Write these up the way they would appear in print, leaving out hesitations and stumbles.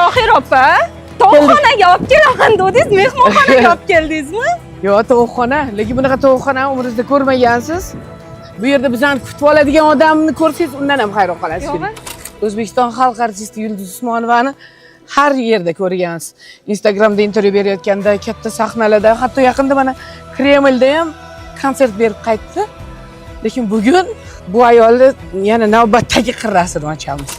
Mohir opa, tovuqxonaga olib kelaman dedingiz, mehmonxonaga olib keldingizmi? Yo'q, tovuqxona. Lekin bunaqa tovuqxona umringizda ko'rmagansiz. Bu yerda bizani kutib oladigan odamni ko'rsangiz, undan ham hayron qolasiz. Yo'qmi? O'zbekiston xalq artisti Yulduz Usmonovani har yerda ko'rgansiz. Instagramda intervyu berayotganda, katta sahnalarda, hatto yaqinda mana Kremlda ham konsert berib qaytdi. Lekin bugun bu ayolni yana navbatdagi qirrasini ochamiz.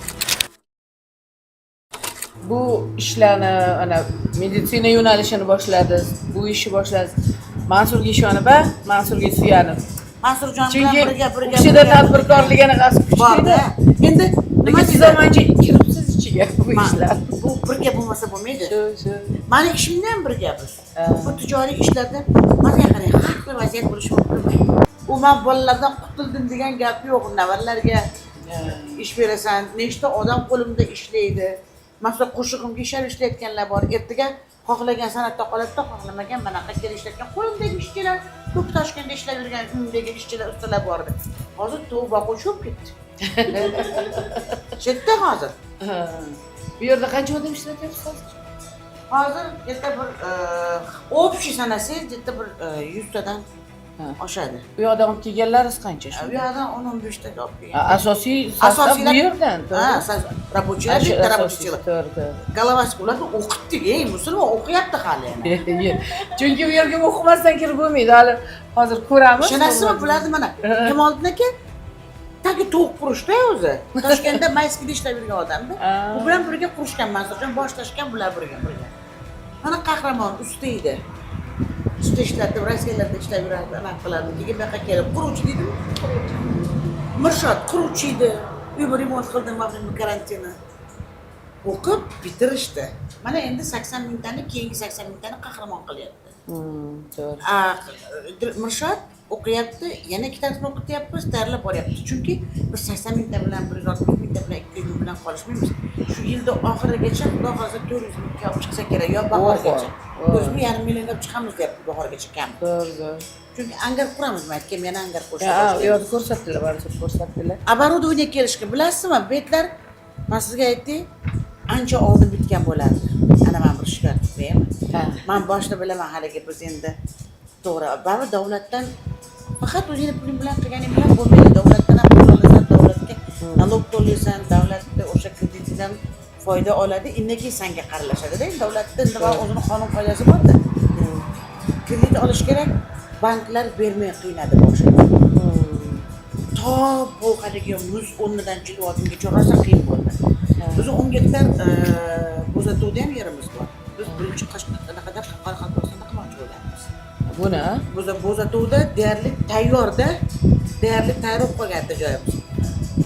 Bu ishlarni ana meditsina yo'nalishini boshladi, bu ishni boshladi. Mansurga ishonib, a, Mansurga suyanib. Mansurjon bilan Chunki birga u birga kishida birga tadbirkorlik anaqasi kuchli. Borda. Endi nima Lekin siz deydi? ham ancha kiribsiz ichiga bu ishlar. Bu birga bo'lmasa bo'lmaydi. Shu, shu. Mani ishimda ham birga biz. Ha. Bu tijoriy ishlarda mana qarang, har xil vaziyat bo'lishi mumkin. U man bolalardan qutuldim degan gap yo'q. Nevarlarga ish berasan, nechta odam qo'limda ishlaydi. Masalan, qo'shig'imga ishlab ishlayotganlar bor. Ertaga xohlagan san'atda qoladida, xohlamagan manaqa kelib ishlayotgan qo'limdagi ishchilar, ko'p Toshkentda ishlab yurgan uyimdagi ishchilar, ustalar bor edi. Hozir tovuq boquvchi bo'lib ketdi. Chetda hozir. Ha. Bu yerda qancha odam ishlatyapsiz hozir? Hozir где-то bir общий sanasangiz, где-то bir 100 tadan Ha. oshadi. Bu yoqdan olib kelganlaringiz qancha Bu shu? yoqdan 10-15 taga olib kelgan. Ha, asosiy sostav bu yerdan, Ha, to'g'ri? Рабочий lar Shu bitta asosiy, рабочий lar. To'g'ri, to'g'ri. Голова si ularni o'qitdik, ey, musulmon o'qiyapti hali yana. Chunki u yerga o'qimasdan kirib bo'lmaydi. Hali hozir ko'ramiz. Ishonasizmi, bularni mana Kamoliddin aka tagi tovuq qurishda o'zi. Toshkentda Mayskida ishlab yurgan odamda. U bilan birga qurishgan, Mansurjon boshlashgan bular birga birga. Mana Qahramon usta edi. Usta ishlatib, Rossiyalarda ishlab yurardi, anaqa qilardi. Keyin bu yoqqa kelib quruvchi deydimi? Mirshod quruvchi edi. Uyni remont qildim во время карантина. O'qib bitirishdi. Mana endi 80 mingtani, keyingi 80 mingtani Qahramon qilyapti. To'g'ri. A, Mirshod o'qiyapti, yana ikkitasini o'qityapmiz, tayyorlab boryapmiz. Chunki biz 80 mingta bilan, 160 mingta bilan, 200 ming bilan qolishmaymiz. Shu yilda oxirigacha, Xudo xohlasa, 400 mingga olib chiqsa kerak, yo bahorgacha. Oho. 400 ming, yarim millionga olib chiqamiz deyapti bahorgacha kam. To'g'ri, to'g'ri. Chunki angar quramiz, man aytgan, yana angar qo'shib Ha, u boshlaymiz. yoqda ko'rsatdilar, baribir ko'rsatdilar. Оборудование kelishga bilasizmi, betlar, man sizga aytay, ancha oldin bitgan bo'lardi. Ana man bir shikoyat qilib qo'yaymi? Ha. Man boshida bilaman haligi biz endi to'g'ri, baribir davlatdan faqat o'zingni puling bilan qilganing bilan bo'lmaydi. Davlatdan ham pul olasan, davlatga налог to'laysan, davlatni o'sha kreditidan foyda oladi, undan keyin sanga qaralashadida. Endi davlatni nima o'zini qonun qoidasi borda. Kredit olish kerak, banklar bermay qiynadi boshida. To bu haligi muz o'rnidan jilib olgungacha rosa qiyin bo'ldi. Biz 10 gektar Bo'zatuvda ham yerimiz bor. Biz birinchi anaqada Qoraqalpog'istonda qilmoqchi bo'lganmiz. Buni, ha? Bo'zatuvda deyarli tayyorda, deyarli tayyor bo'lib qolgan joyimiz.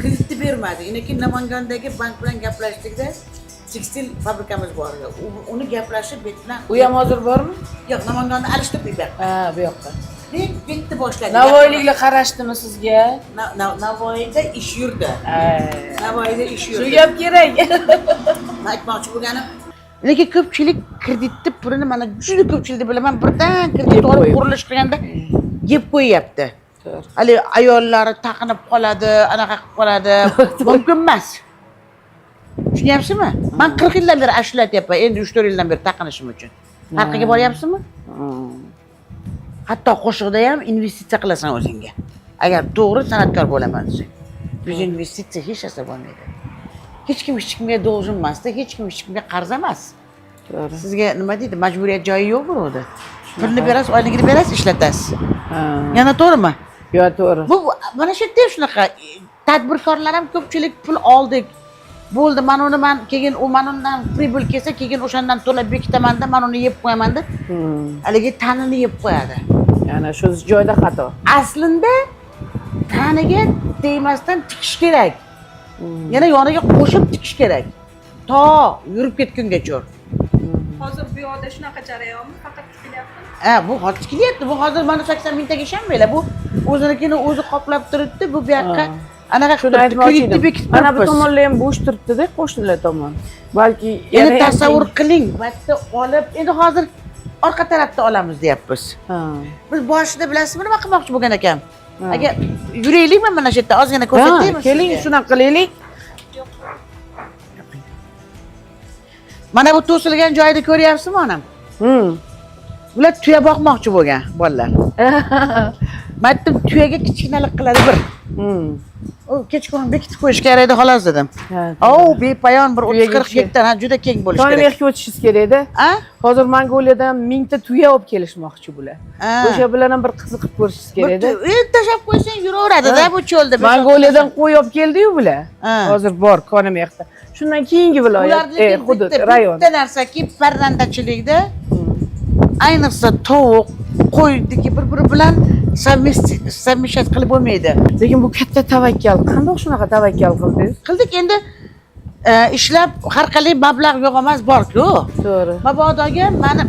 Kreditni bermadi. Undan keyin Namangandagi bank bilan gaplashdikda, tekstil fabrikamiz bor edi. Uni gaplashib bet bilan. U ham hozir bormi? Yo'q, Namanganda alishtirdik bu yoqqa. Ha, bu yoqqa. Betni boshladik. Navoiyliklar qarashdimi sizga? Navoiyda ish yurdi. Ha. Navoiyda ish Shu yurdi. gap kerak. Man aytmoqchi bo'lganim, lekin ko'pchilik kreditni pulini, mana juda ko'pchilikni bilaman, birdan kredit Yeb olib qo'yib. qurilish qilganda yeb qo'yyapti. To'g'ri. Haligi ayollari taqinib qoladi, anaqa qilib qoladi. Mumkin emas. Tushunyapsizmi? Man 40 yildan beri ashula aytyapman, endi 3-4 yildan beri taqinishim uchun. Farqiga boryapsizmi? Hatto qo'shiqda ham investitsiya qilasan o'zingga. Agar to'g'ri san'atkor bo'laman desang. Без investitsiya hech narsa bo'lmaydi. Hech kim hech kimga должен emasda, hech kim hech kimga qarz emas. To'g'ri. Sizga nima deydi, majburiyat joyi yo'q birovda. Pulni berasiz, oyligini berasiz, ishlatasiz. Ha. Yana to'g'rimi? Yo'q, to'g'ri. Bu mana shu yerda ham shunaqa tadbirkorlar ham ko'pchilik pul oldik. Bo'ldi, man uni man keyin u man undan прибыль kelsa, keyin o'shandan to'lab bekitamanda, man uni yeb qo'yaman deb haligi tanini yeb qo'yadi. Yana shu joyda xato. Aslida taniga tegmasdan tikish kerak. Yana yoniga qo'shib tikish kerak. To yurib ketgungacha. Hozir bu yoqda shunaqa jarayonmi? Faqat tikilyaptimi? Ha, bu hozir tikilyapti. Bu hozir mana 80 mingtaga ishonmanglar. Bu o'zinikini o'zi qoplab turibdi. Bu bu yoqqa anaqa Shuni qilib aytmoqchi kreditni edim. bekitib Mana bu turibmiz. tomonlar ham bo'sh turibdi-da, qo'shnilar tomon. Balki Endi yana ham tasavvur qiling, bu yerda olib, endi hozir orqa tarafda olamiz deyapmiz. Ha. Biz boshida bilasizmi nima qilmoqchi bo'lgan ekan? Ha. Aka, yuraylikmi mana shu yerda ozgina ko'rsataymi Ha, keling, sizga? shunaqa qilaylik. Mana bu to'silgan joyni ko'ryapsizmi onam? Bular tuya boqmoqchi bo'lgan bolalar. Man aytdim, tuyaga kichkinalik qiladi bir. U kechqurun bekitib qo'yish kerak edi xolos dedim. O, bepoyon bir Tuyaga 30-40 gektar, ha, juda keng bo'lishi kerak. Konimexga o'tishingiz kerak-da. A? Hozir Mongoliyadan 1000 ta tuya olib kelishmoqchi bular. Ha. O'sha bilan ham bir qiziqib ko'rishingiz Bir kerak-da. Tashlab qo'ysang yuraveradi-da bu cho'lda. Mongoliyadan qo'y olib keldi-yu bular. Ha. Hozir bor Konimexda. Shundan keyingi viloyat, Ularniki hudud, bitta, rayon. bitta narsaki parrandachilikda ayniqsa tovuq, qo'yniki bir-biri bilan совмещать qilib bo'lmaydi. Lekin bu katta tavakkal. Qandoq shunaqa tavakkal qildingiz? Qildik endi, ishlab har qalay mablag' yo'q emas, bor-ku. To'g'ri. Mabodoga mani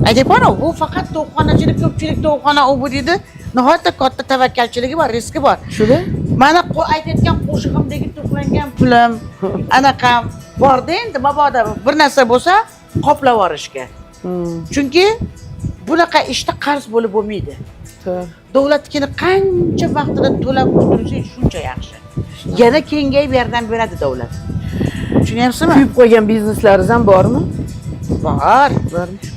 aytyapman, bu faqat tovuqxonachilik, ko'pchilik tovuqxona u bu deydi. Nihoyatda katta tavakkalchiligi bor, riski bor. Shuda? Mani aytayotgan qo'shig'imdagi to'plangan pulim anaqam borda, endi mabodo bir narsa bo'lsa qoplab yuborishga. Chunki bunaqa ishda qarz bo'lib bo'lmaydi. To'g'ri. Davlatnikini qancha vaqtida to'lab qutulsang shuncha yaxshi. Yana kengayib yordam beradi davlat. Tushunyapsizmi? Kuyib qo'ygan bizneslaringiz ham bormi? Bor.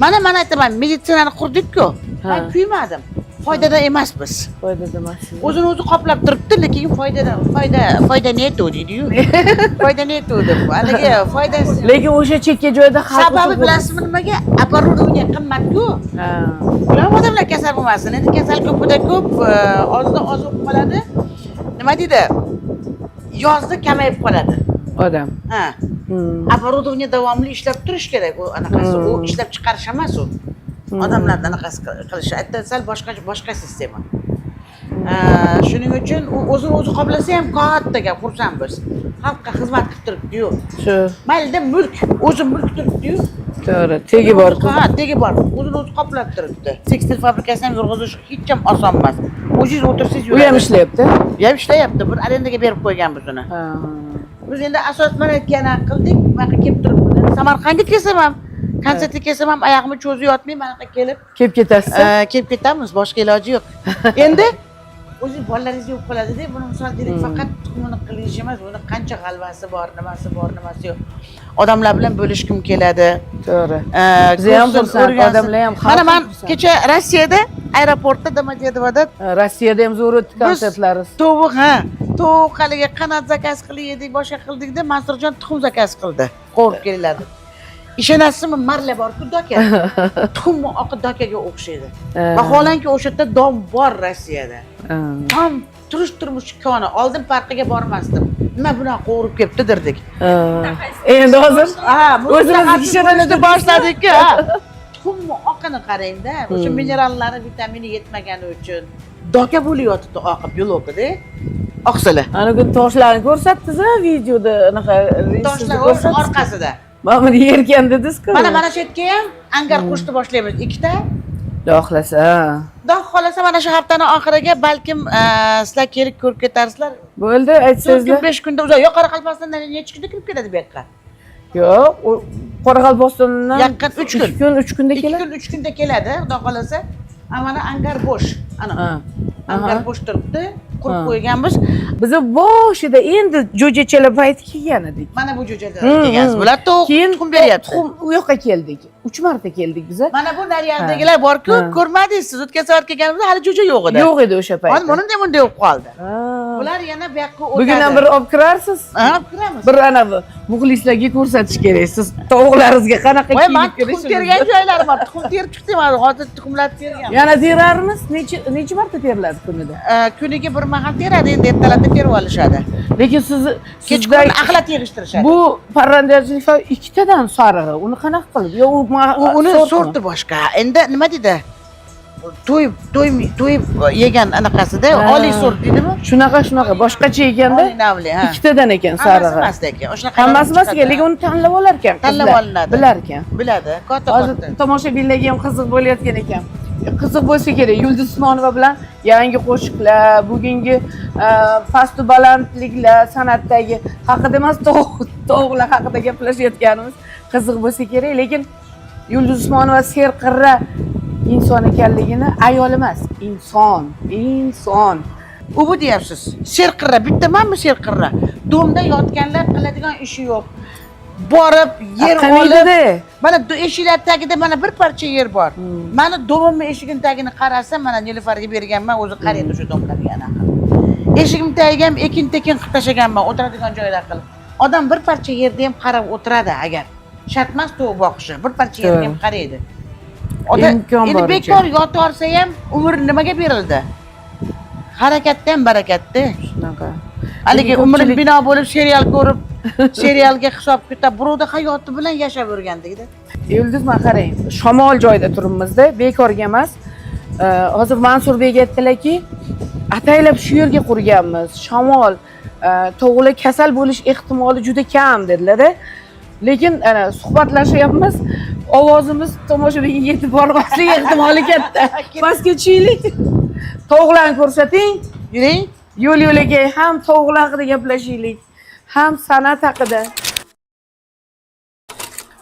Mana man aytaman, meditsinani qurdik-ku. Ha. Man kuymadim. Foydada emasmiz. Foydada emassiz. O'zini o'zi qoplab turibdi, lekin foydadan foyda нету deydi-yu. Foyda нету deb. Haligi foydasi. Lekin o'sha chekka joyda xalq Sababi uchun- bilasizmi nimaga? Оборудование qimmat-ku. Ha. Ular odamlar kasal bo'lmasin. Endi kasal ko'pida ko'p, ozdan oz bo'lib qoladi. Nima deydi? Yozda kamayib qoladi. Odam. Ha. Оборудование davomli ishlab turish kerak u anaqasi. U ishlab chiqarish emas u. Odamlarni anaqasi qilishi. Aytdan sal boshqa boshqa sistema. Shuning uchun u o'zini o'zi qoplasa ham katta gap, xursandmiz. Xalqqa xizmat qilib turibdi-yu. Shu. Maylida mulk, o'zi mulk turibdi-yu. To'g'ri. Tegi bor. Ha, tegi bor. O'zini o'zi qoplab turibdi. Tekstil fabrikasini ham yurg'izish hech ham oson emas. O'zingiz o'tirsangiz U yuradi. ham ishlayapti. U ham ishlayapti. Bir arendaga berib qo'yganmiz uni. Ha. Biz endi asos mana aytgan qildik, bu yoqqa kelib turibmiz. Samarqandga kelsam ham, konsertga kelsam ham oyog'imni cho'zib yotmay, mana yoqqa kelib, Kelib ketasiz. Kelib ketamiz, boshqa iloji yo'q. Endi o'zingiz bolalaringiz yo'q qoladi-da, buni misol deylik, faqat tuxumini qilish emas, buni qancha g'alvasi bor, nimasi bor, nimasi yo'q. Odamlar bilan bo'lishgim keladi. To'g'ri. Biz ham Ko'rsin, xursand, o'rgansin. odamlar ham, xalq Mana ham man xursand. kecha Rossiyada aeroportda Domodedovoda Ha, Rossiyada ham zo'r o'tdi konsertlaringiz. Tovuq, ha, tovuq haligi qanot заказ qilib yedik, boshqa qildik-da, Mansurjon tuxum заказ qildi. Qovurib keladi. Ishonasizmi, marla bor-ku doka. Tuxumni oqi dokaga o'xshaydi. Vaholanki o'sha yerda dom bor Rossiyada. Ha. Tam turish turmush koni. Oldin farqiga bormasdim. Nima bunaqa qovurib kelibdi derdik. Ha. Endi hozir Ha, O'zimiz ishonishni boshladik-ku. Ha. Tuxumni oqini qarang-da, o'sha minerallari, vitamini yetmagani uchun doka bo'lib yotibdi oqib, белок ida. Oqsili. Ana kun toshlarni ko'rsatdingiz a videoda, anaqa Toshlar ko'rsatdingiz. orqasida. Mana buni yerkan dedingiz-ku. Mana shu yerga ham angar qo'shni boshlaymiz ikkita. Xudo xohlasa. Ha. Xudo xohlasa mana shu haftani oxiriga balkim sizlar kelib ko'rib ketarsizlar. Bo'ldi, 4 kun, aytsangizlar. 5 kunda uzoq. Yo'q, Qoraqalpog'istondan necha kunda kirib keladi bu yoqqa? Yo'q, u Qoraqalpog'istondan Yaqin 3 kun. 2 kun, 3 kunda 2 keladi. kun, 3 kunda keladi, Xudo xohlasa. Mana angar bo'sh. Ana. Ha. Angar Aha. bo'sh turibdi. Qurib Ha. qo'yganmiz. Biz boshida endi jo'jachalar payti kelgan edik. Mana bu jo'jalar kelgansiz. Bular tovuq Keyin tuxum beryapti. Tuxum u yoqqa keldik. 3 marta keldik biza. Mana bu naryoqdagilar bor-ku, Ha. ko'rmadingiz siz. O'tgan safar kelganimizda hali jo'ja yo'q edi. Yo'q edi o'sha paytda. Mana bunday bunday bo'lib qoldi. Ha. Bular yana bu yoqqa o'tadi. Bugun ham bir olib kirarsiz. Ha, olib kiramiz. Bir anavi muxlislarga ko'rsatish kerak. Siz tovuqlaringizga qanaqa Voy, man kiyinib tuxum tergan joylarim bor. Tuxum terib chiqdim hozir, hozir tuxumlar tergan. Yana terarmiz. Necha marta teriladi kunida? Kuniga bir mahal teradi, endi ertalabda terib olishadi. Lekin sizni Kechqurun axlat yig'ishtirishadi. Bu parrandachilik ikkitadan sarig'i. Uni qanaqa qilib? Yo u Uni sortmi? sorti boshqa. Endi nima deydi? To'yib, to'yib, to'yib yegan anaqasida oliy sort deydimi? Shunaqa, shunaqa boshqacha ekanda. Oliy navli, ha. Ikkitadan ekan Hammasi sarig'i. emas lekin. O'shanaqa Hammasi emas ekan, lekin uni tanlab olar ekan. Tanlab qizlar. olinadi. Bilar ekan. Biladi, katta Hozir katta. tomoshabinlarga ham qiziq bo'layotgan ekan. Qiziq bo'lsa kerak. Yulduz Usmonova bilan yangi qo'shiqlar, bugungi pastu balandliklar san'atdagi haqida emas, tovuqlar haqida gaplashayotganimiz qiziq bo'lsa kerak, lekin Yulduz Usmonova serqirra inson ekanligini ayol emas, inson, inson. U bu deyapsiz. Serqirra, bitta manmi serqirra? Domda yotganlar qiladigan ishi yo'q. Borib yer olib, Qilmaydida. Mana eshiklar tagida mana bir parcha yer bor. Mani domimni eshigini tagini qarasa, mana Nilufarga berganman, o'zi qaraydi o'sha domlarga anaqa. Eshigim tagiga ham ekin tekin qilib tashlaganman, o'tiradigan joylar qilib. Odam bir parcha yerda ham qarab o'tiradi agar. Shart emas tovuq boqishi, bir parcha yerga ham qaraydi. Odam Imkon endi boricha. Bekor yotorsa ham umr nimaga berildi? Harakatda ham barakatda. Shunaqa. Haligi Lekin umri ko'pchilik- bino bo'lib serial ko'rib, serialga hisob kitob, birovni hayoti bilan yashab o'rgandikda. Yulduz, mana qarang, shamol joyda turibmizda, bekorga emas. Hozir Mansurbek aytdilarki, ataylab shu yerga qurganmiz. Shamol, tovuqlar kasal bo'lish ehtimoli juda kam dedilar-da. Lekin ana suhbatlashyapmiz, ovozimiz tomoshabinga yetib bormasligi ehtimoli katta. Pastga tushaylik. Tovuqlarni ko'rsating. Yuring. Yo'l yo'lakay ham tovuqlar haqida gaplashaylik, ham san'at haqida.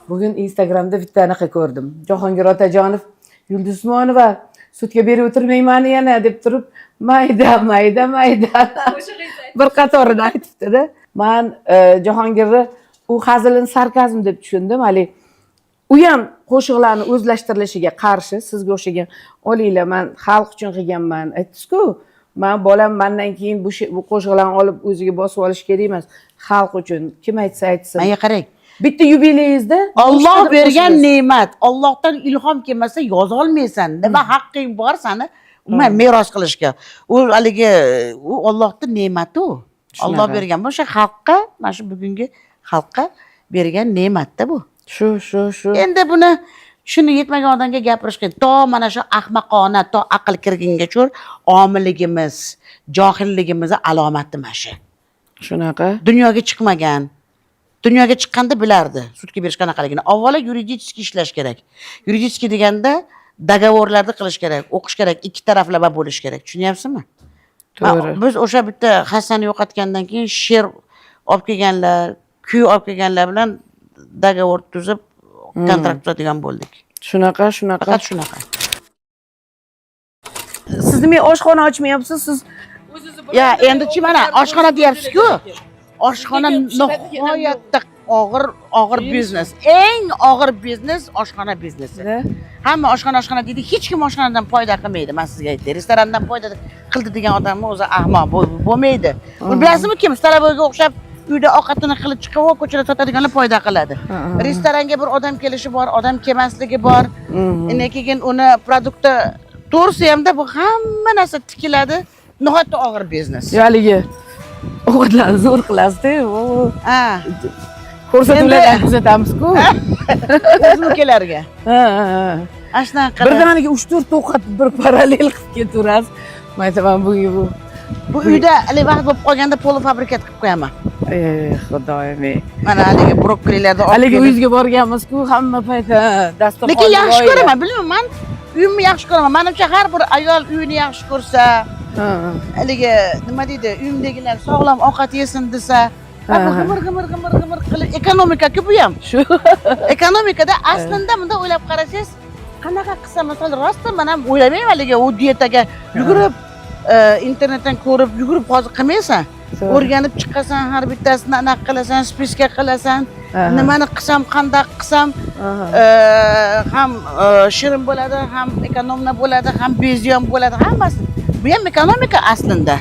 Bugun Instagramda bitta anaqa ko'rdim. Jahongir Otajonov Yulduz Usmonova sudga berib o'tirmayman yana deb turib, mayda, mayda, mayda bir qatorini aytibdi-da. Man Jahongirni u hazilini sarkazm deb tushundim. Hali u ham qo'shiqlarni o'zlashtirilishiga qarshi, sizga o'xshagan olinglar, man xalq uchun qilganman. Aytdingiz-ku, man bolam mandan keyin bu qo'shiqlarni olib o'ziga bosib olish kerak emas. Xalq uchun kim aytsa aytsin. Menga qarang. Bitta yubileyingizda Olloh nechtadir bergan qo'shig'ingiz- ne'mat, Allohdan ilhom kelmasa yoza olmaysan. Nima haqqing bor sani umuman meros qilishga? U haligi u Allohning ne'mati u. Alloh bergan bu o'sha xalqqa, mana shu bugungi xalqqa bergan ne'matda bu. Shu, shu, shu. Endi buni shuni yetmagan odamga gapirish qiyin. To mana shu ahmoqona, to aql kirgungacha omilligimiz, johilligimizni alomati mana shu. Shunaqa. Dunyoga chiqmagan. Dunyoga chiqqanda bilardi sudga berish qanaqaligini. Avvalo юридически ishlash kerak. Юридически deganda договор larni qilish kerak, o'qish kerak, ikki taraflama bo'lish kerak. Tushunyapsizmi? To'g'ri. Biz o'sha bitta Hasanni yo'qotgandan keyin she'r olib kelganlar, kuy olib kelganlar bilan договор tuzib, kontrakt tuzadigan bo'ldik. Shunaqa, shunaqa. Faqat shunaqa. Siz nima oshxona ochmayapsiz? Siz Ya endichi mana oshxona deyapsiz-ku. Oshxona nihoyatda og'ir og'ir biznes. Eng og'ir biznes oshxona biznesi. Hamma oshxona oshxona deydi, hech kim oshxonadan foyda qilmaydi. Men sizga aytay. Restorandan foyda qildi degan odamni o'zi ahmoq bo'lmaydi. Uni bilasizmi kim? Столовой ga o'xshab uyda ovqatini qilib chiqib, ko'chada sotadiganlar foyda qiladi. Restoranga bir odam kelishi bor, odam kelmasligi bor. Endi keyin uni продукт i to'g'risi hamda bu hamma narsa tikiladi. Nihoyatda og'ir biznes. Haligi ovqatlarni zo'r qilasizda. Ha, Ko'rsatuvlardan kuzatamiz-ku. o'zimnikilarga. Ha. Ana shunaqa qilib. Birdaniga 3-4 ovqat bir parallel qilib ketaverasiz. Man aytaman, bugun bu Bu uyda haligi vaqt bo'lib qolganda полуфабрикат qilib qo'yaman. Ey, xudoyim. Ey. Mana haligi brokkolilarni olib Haligi kelib. uyingizga borganmiz-ku, hamma payt ha, dasturxon. Lekin yaxshi ko'raman, bilmayman, man uyimni yaxshi ko'raman. Manimcha har bir ayol uyini yaxshi ko'rsa, haligi nima deydi, uyimdagilar sog'lom ovqat yesin desa, ha, bu g'imir g'imir g'imir g'imir qilib ekonomika-ku bu ham. Shu. Ekonomikada aslida bunda o'ylab qarasangiz, qanaqa qilsa, misol rostdan man ham o'ylamayman haligi u dietaga yugurib, internetdan ko'rib yugurib hozir qilmaysan. O'rganib chiqasan, har bittasini anaqa qilasan, списка qilasan, nimani qilsam, qandaq qilsam, ham shirin bo'ladi, ham экономно bo'ladi, ham beziyon bo'ladi, hammasi. Bu ham ekonomika aslida.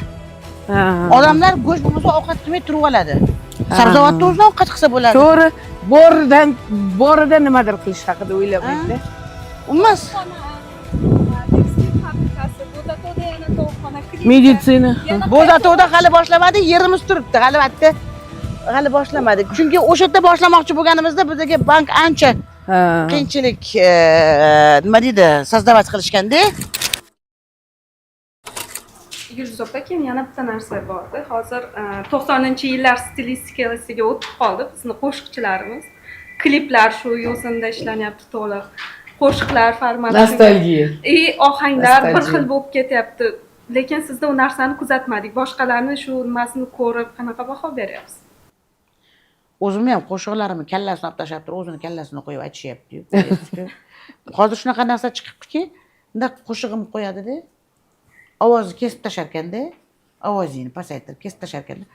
Odamlar go'sht bo'lmasa ovqat qilmay turib oladi. Sabzavotni o'zidan ovqat qilsa bo'ladi. To'g'ri, boridan borida nimadir qilish haqida o'ylamaydi. Umuman Tekstil fabrikasi, Bo'zatovda yana tovuqxona, klinika. Meditsina. Yana Bo'zatovda hali boshlamadik, yerimiz turibdi, hali bitta hali boshlamadik. Chunki o'sha yerda boshlamoqchi bo'lganimizda bizga bank ancha qiyinchilik nima deydi, создавать qilishganda. Yulduz opa, keyin yana bitta narsa borda. Hozir 90-yillar stilistikasiga o'tib qoldi bizni qo'shiqchilarimiz. Kliplar shu yo'sinda ishlanyapti to'liq. Qo'shiqlar formati. Nostalgiya. И ohanglar bir Nostalgiya. xil bo'lib ketyapti. Lekin sizda u narsani kuzatmadik. Boshqalarni shu nimasini ko'rib qanaqa baho beryapsiz? O'zimni ham qo'shiqlarimni kallasini olib tashlab turib, o'zini kallasini qo'yib aytishyapti-yu. Hozir shunaqa narsa chiqibdiki, bunday qo'shig'imni qo'yadi-da, ovozni kesib tashlarkanda. Ovozingni pasaytirib kesib tashlar ekanlar.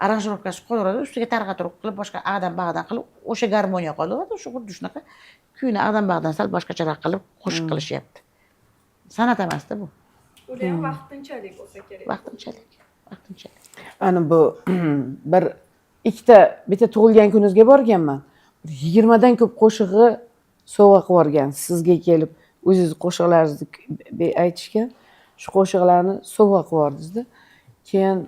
Аранжировка si qolaveradi, ustiga targ'atirib qilib, boshqa ag'dan bag'dan qilib, o'sha garmoniya qolaveradi. O'sha xuddi shunaqa kuyni ag'dan bag'dan sal boshqacharoq qilib qo'shiq qilishyapti. San'at emasda bu. Ular ham vaqtinchalik bo'lsa kerak. Vaqtinchalik, vaqtinchalik. Ana bu bir ikkita, bitta tug'ilgan kuningizga borganman. Bir 20dan ko'p qo'shig'i sovg'a qilib yuborgan. Sizga kelib o'zingiz qo'shiqlaringizni aytishgan. Shu qo'shiqlarni sovg'a qilib yubordingizda. Keyin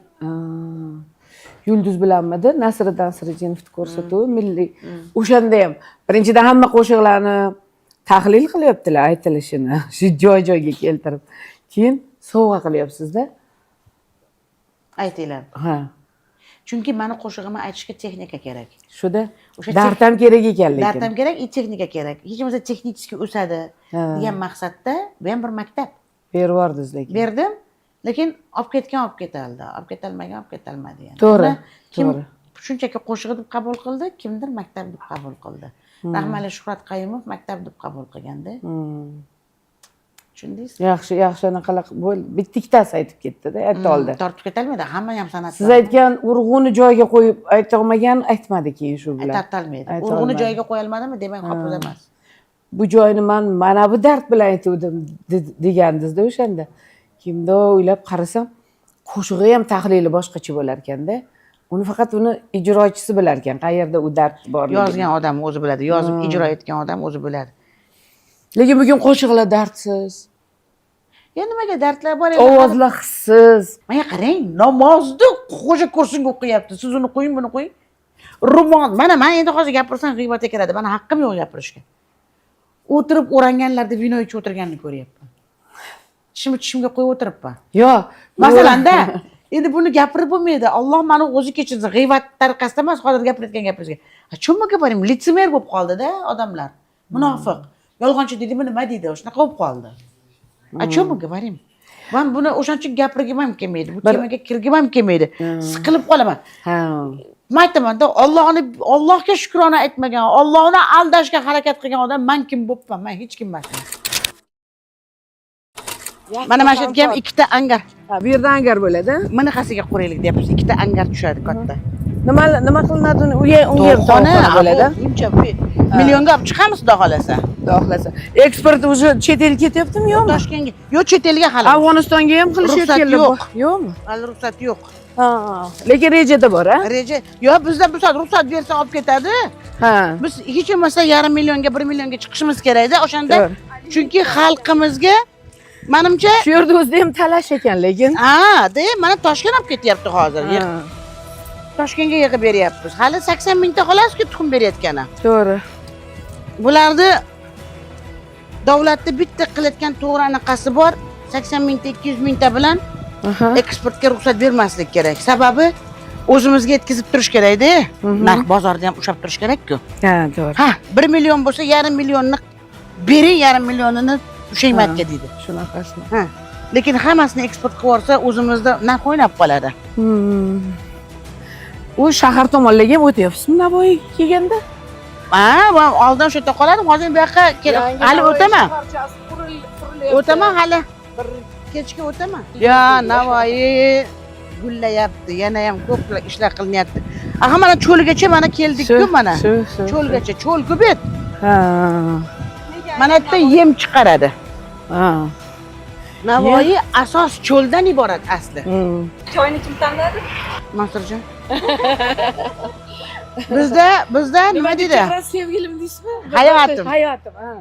Yulduz bilanmidi Nasriddin Nasriddinovni ko'rsatuvi milliy. O'shanda ham birinchidan hamma qo'shiqlarni tahlil qilyaptilar aytilishini, shu joy joyga keltirib. Keyin sovg'a qilyapsizda. Aytinglar. Ha. Chunki mani qo'shig'imni aytishga texnika kerak. Shuda O'sha dard ham kerak ekan lekin. Dard ham kerak, и texnika kerak. Hech bo'lmasa texnически o'sadi degan maqsadda, bu ham bir maktab. Berib yubordingiz lekin. Berdim, lekin olib ketgan olib ketoldi, olib ketolmagan olib ketolmadi yani. To'g'ri, Uni kim to'g'ri. shunchaki qo'shig'i deb qabul qildi, kimdir maktab deb qabul qildi. Rahmali Shuhrat Qayumov maktab deb qabul qilganda. Tushundingiz? Yaxshi, yaxshi, anaqalar bo'ldi. Bitta ikkitasi aytib ketdi-da, ayta oldi. Tortib ketolmaydi, hamma ham san'at. Siz aytgan urg'uni joyiga qo'yib aytolmagan aytmadi keyin shu bilan. Tortolmaydi. Ayta Urg'uni olmadi. joyiga qo'yolmadimi, demak hofiz emas. Bu joyini man mana bu dard bilan aytuvdim degandingizda o'shanda. Kimda o'ylab qarasam, qo'shig'i ham tahlili boshqacha bo'lar ekanda. Uni faqat uni ijrochisi bilar ekan, qayerda u dard borligini. Yozgan odam o'zi biladi, yozib ijro etgan odam o'zi biladi. Lekin bugun qo'shiqlar dardsiz, Ya nimaga dardlar bor endi? ovozlar hissiz. Mana qarang, namozni xo'ja ko'rsinga o'qiyapti. Siz uni qo'ying, buni qo'ying. Ro'mol, mana men endi hozir gapirsam g'iybatga kiradi. Mani haqqim yo'q gapirishga. O'tirib o'ranganlarda vino ichib o'tirganini ko'ryapman. Tishimni tishimga qo'yib o'tiribman. Yo, Masalanda, endi buni gapirib bo'lmaydi. Alloh mani o'zi kechirsin. G'iybat tariqasida emas, hozir gapirayotgan gapimizga. A чем мы говорим? Лицемер bo'lib qoldi-da odamlar. Munofiq. Yolg'onchi deydimi, nima deydi? Shunaqa bo'lib qoldi. О чем мы говорим? Man buni o'shaning uchun gapirgim ham kelmaydi. Bu temaga kirgim ham kelmaydi. Siqilib qolaman. Man aytamanda, Allohni, Allohga shukrona aytmagan, Allohni aldashga harakat qilgan odam man kim bo'libman? Man hech kim emasman. Mana shu yerga ham ikkita angar. Ha, bu yerda angar bo'ladi. Bunaqasiga quraylik deyapmiz. Ikkita angar tushadi katta. Nima nima qilinadi uni? Unga ham Tovuqxona tovuqxona bo'ladi. Buncha millionga olib chiqamiz, xudo xohlasa. Xudo xohlasa. Eksport уже chet elga ketyaptimi, yo'qmi? Toshkentga. Yo'q, chet elga hali. Afg'onistonga ham qilishyapti. Ruxsat yo'q. Yo'qmi? Hali ruxsat yo'q. Ha. Lekin rejada bor, a? Reja. Yo'q, bizda bu soat ruxsat bersa olib ketadi. Biz hech bo'lmasa yarim millionga, 1 millionga chiqishimiz kerakda o'shanda. To'g'ri. Chunki xalqimizga manimcha Shu yerda o'zida ham talash ekan lekin. Ha, de, mana Toshkent olib ketyapti hozir. Toshkentga yig'ib beryapmiz. Hali 80 mingta xolosku tuxum berayotgani. To'g'ri. Bularni davlatni bitta qilayotgan to'g'ri anaqasi bor. 80 mingta, 200 mingta bilan eksportga ruxsat bermaslik kerak. Sababi o'zimizga yetkazib turish kerakda. Narx bozorda ham ushlab turish kerak-ku. Ha, to'g'ri. Ha, 1 million bo'lsa, yarim millionni bering, yarim millionini ushlaymatga deydi. Shunaqasi. Ha. Lekin hammasini eksport qilib yuborsa, o'zimizda narx o'ynab qoladi. U shahar tomonlarga ham o'tyapsizmi Navoiyga kelganda? Ha, man oldin shu yerda qoladim, hozir bu yoqqa hali o'taman. O'taman hali. Kechga o'taman. Yo, Navoiy gullayapti, yana ham ko'p ishlar qilinyapti. Aha, mana cho'lgacha mana keldik-ku mana. Shu, shu. Cho'lgacha, cho'l-ku bu yer. Ha. Mana yerda yem chiqaradi. Ha. Navoiy asos cho'ldan iborat asli. Choyni kim tanladi? Mansurjon. Bizda nima deydi? Sevgilim deysizmi? Hayotim. Hayotim, ha.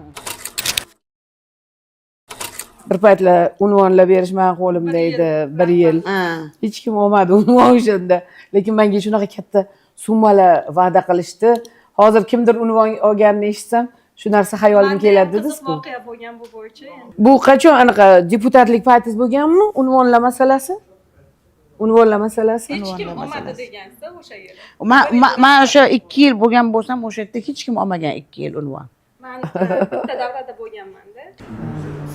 Bir paytlar unvonlar berish mani qo'limda edi, bir yil. Hech kim olmadi unvon o'shanda. Lekin menga shunaqa katta summalar va'da qilishdi. Hozir kimdir unvon olganini eshitsam, shu narsa xayolimga Manda ham keladi qiziq dedingiz-ku. voqea bo'lgan bu bo'yicha endi. Bu qachon anaqa deputatlik paytingiz bo'lganmi? Unvonlar masalasi? Unvonlar masalasi? Hech kim Unvonlar olmadi masalasi. degansiz o'sha yili. Man o'sha 2 yil bo'lgan bo'lsam, o'sha yerda hech kim olmagan 2 yil unvon. Man bitta davrada bo'lganmanda.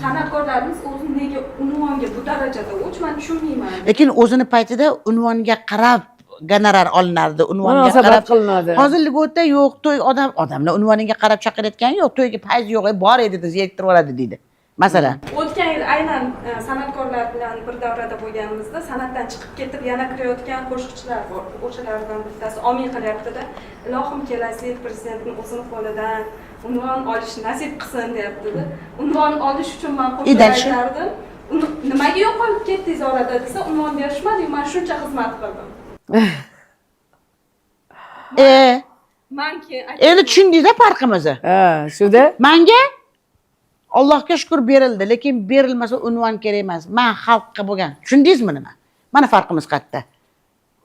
San'atkorlarimiz o'zi nega unvonga bu darajada o'ch, man tushunmayman. Lekin o'zini paytida unvonga qarab gonorar olinardi, unvonga Munosabat qarab qilinadi. Hozir льгота yo'q, to'y odamlar unvoniga qarab chaqirayotgani yo'q, to'yga fayz yo'q, bor edi desa yettirib yuboradi deydi. Masalan. O'tgan yil aynan san'atkorlar San'atkorlar bilan bir davrada bo'lganimizda san'atdan chiqib ketib yana kirayotgan qo'shiqchilar bor. O'shalardan bittasi omin qilyaptida, ilohim, kelasi yil prezidentni o'zini qo'lidan unvon olish nasib qilsin, deyaptida. Unvon olish uchun man И qo'shiq дальше? aytardim. Uni nimaga yo'qolib ketdingiz orada desa, unvon berishmadi, man shuncha xizmat qildim. Man keyin Endi tushundingiz farqimizni? Ha, shuda. Manga, Allohga shukur, berildi, lekin berilmasa unvon kerak emas. Man xalqqa bo'lgan, tushundingizmi nima? Mana farqimiz qayerda.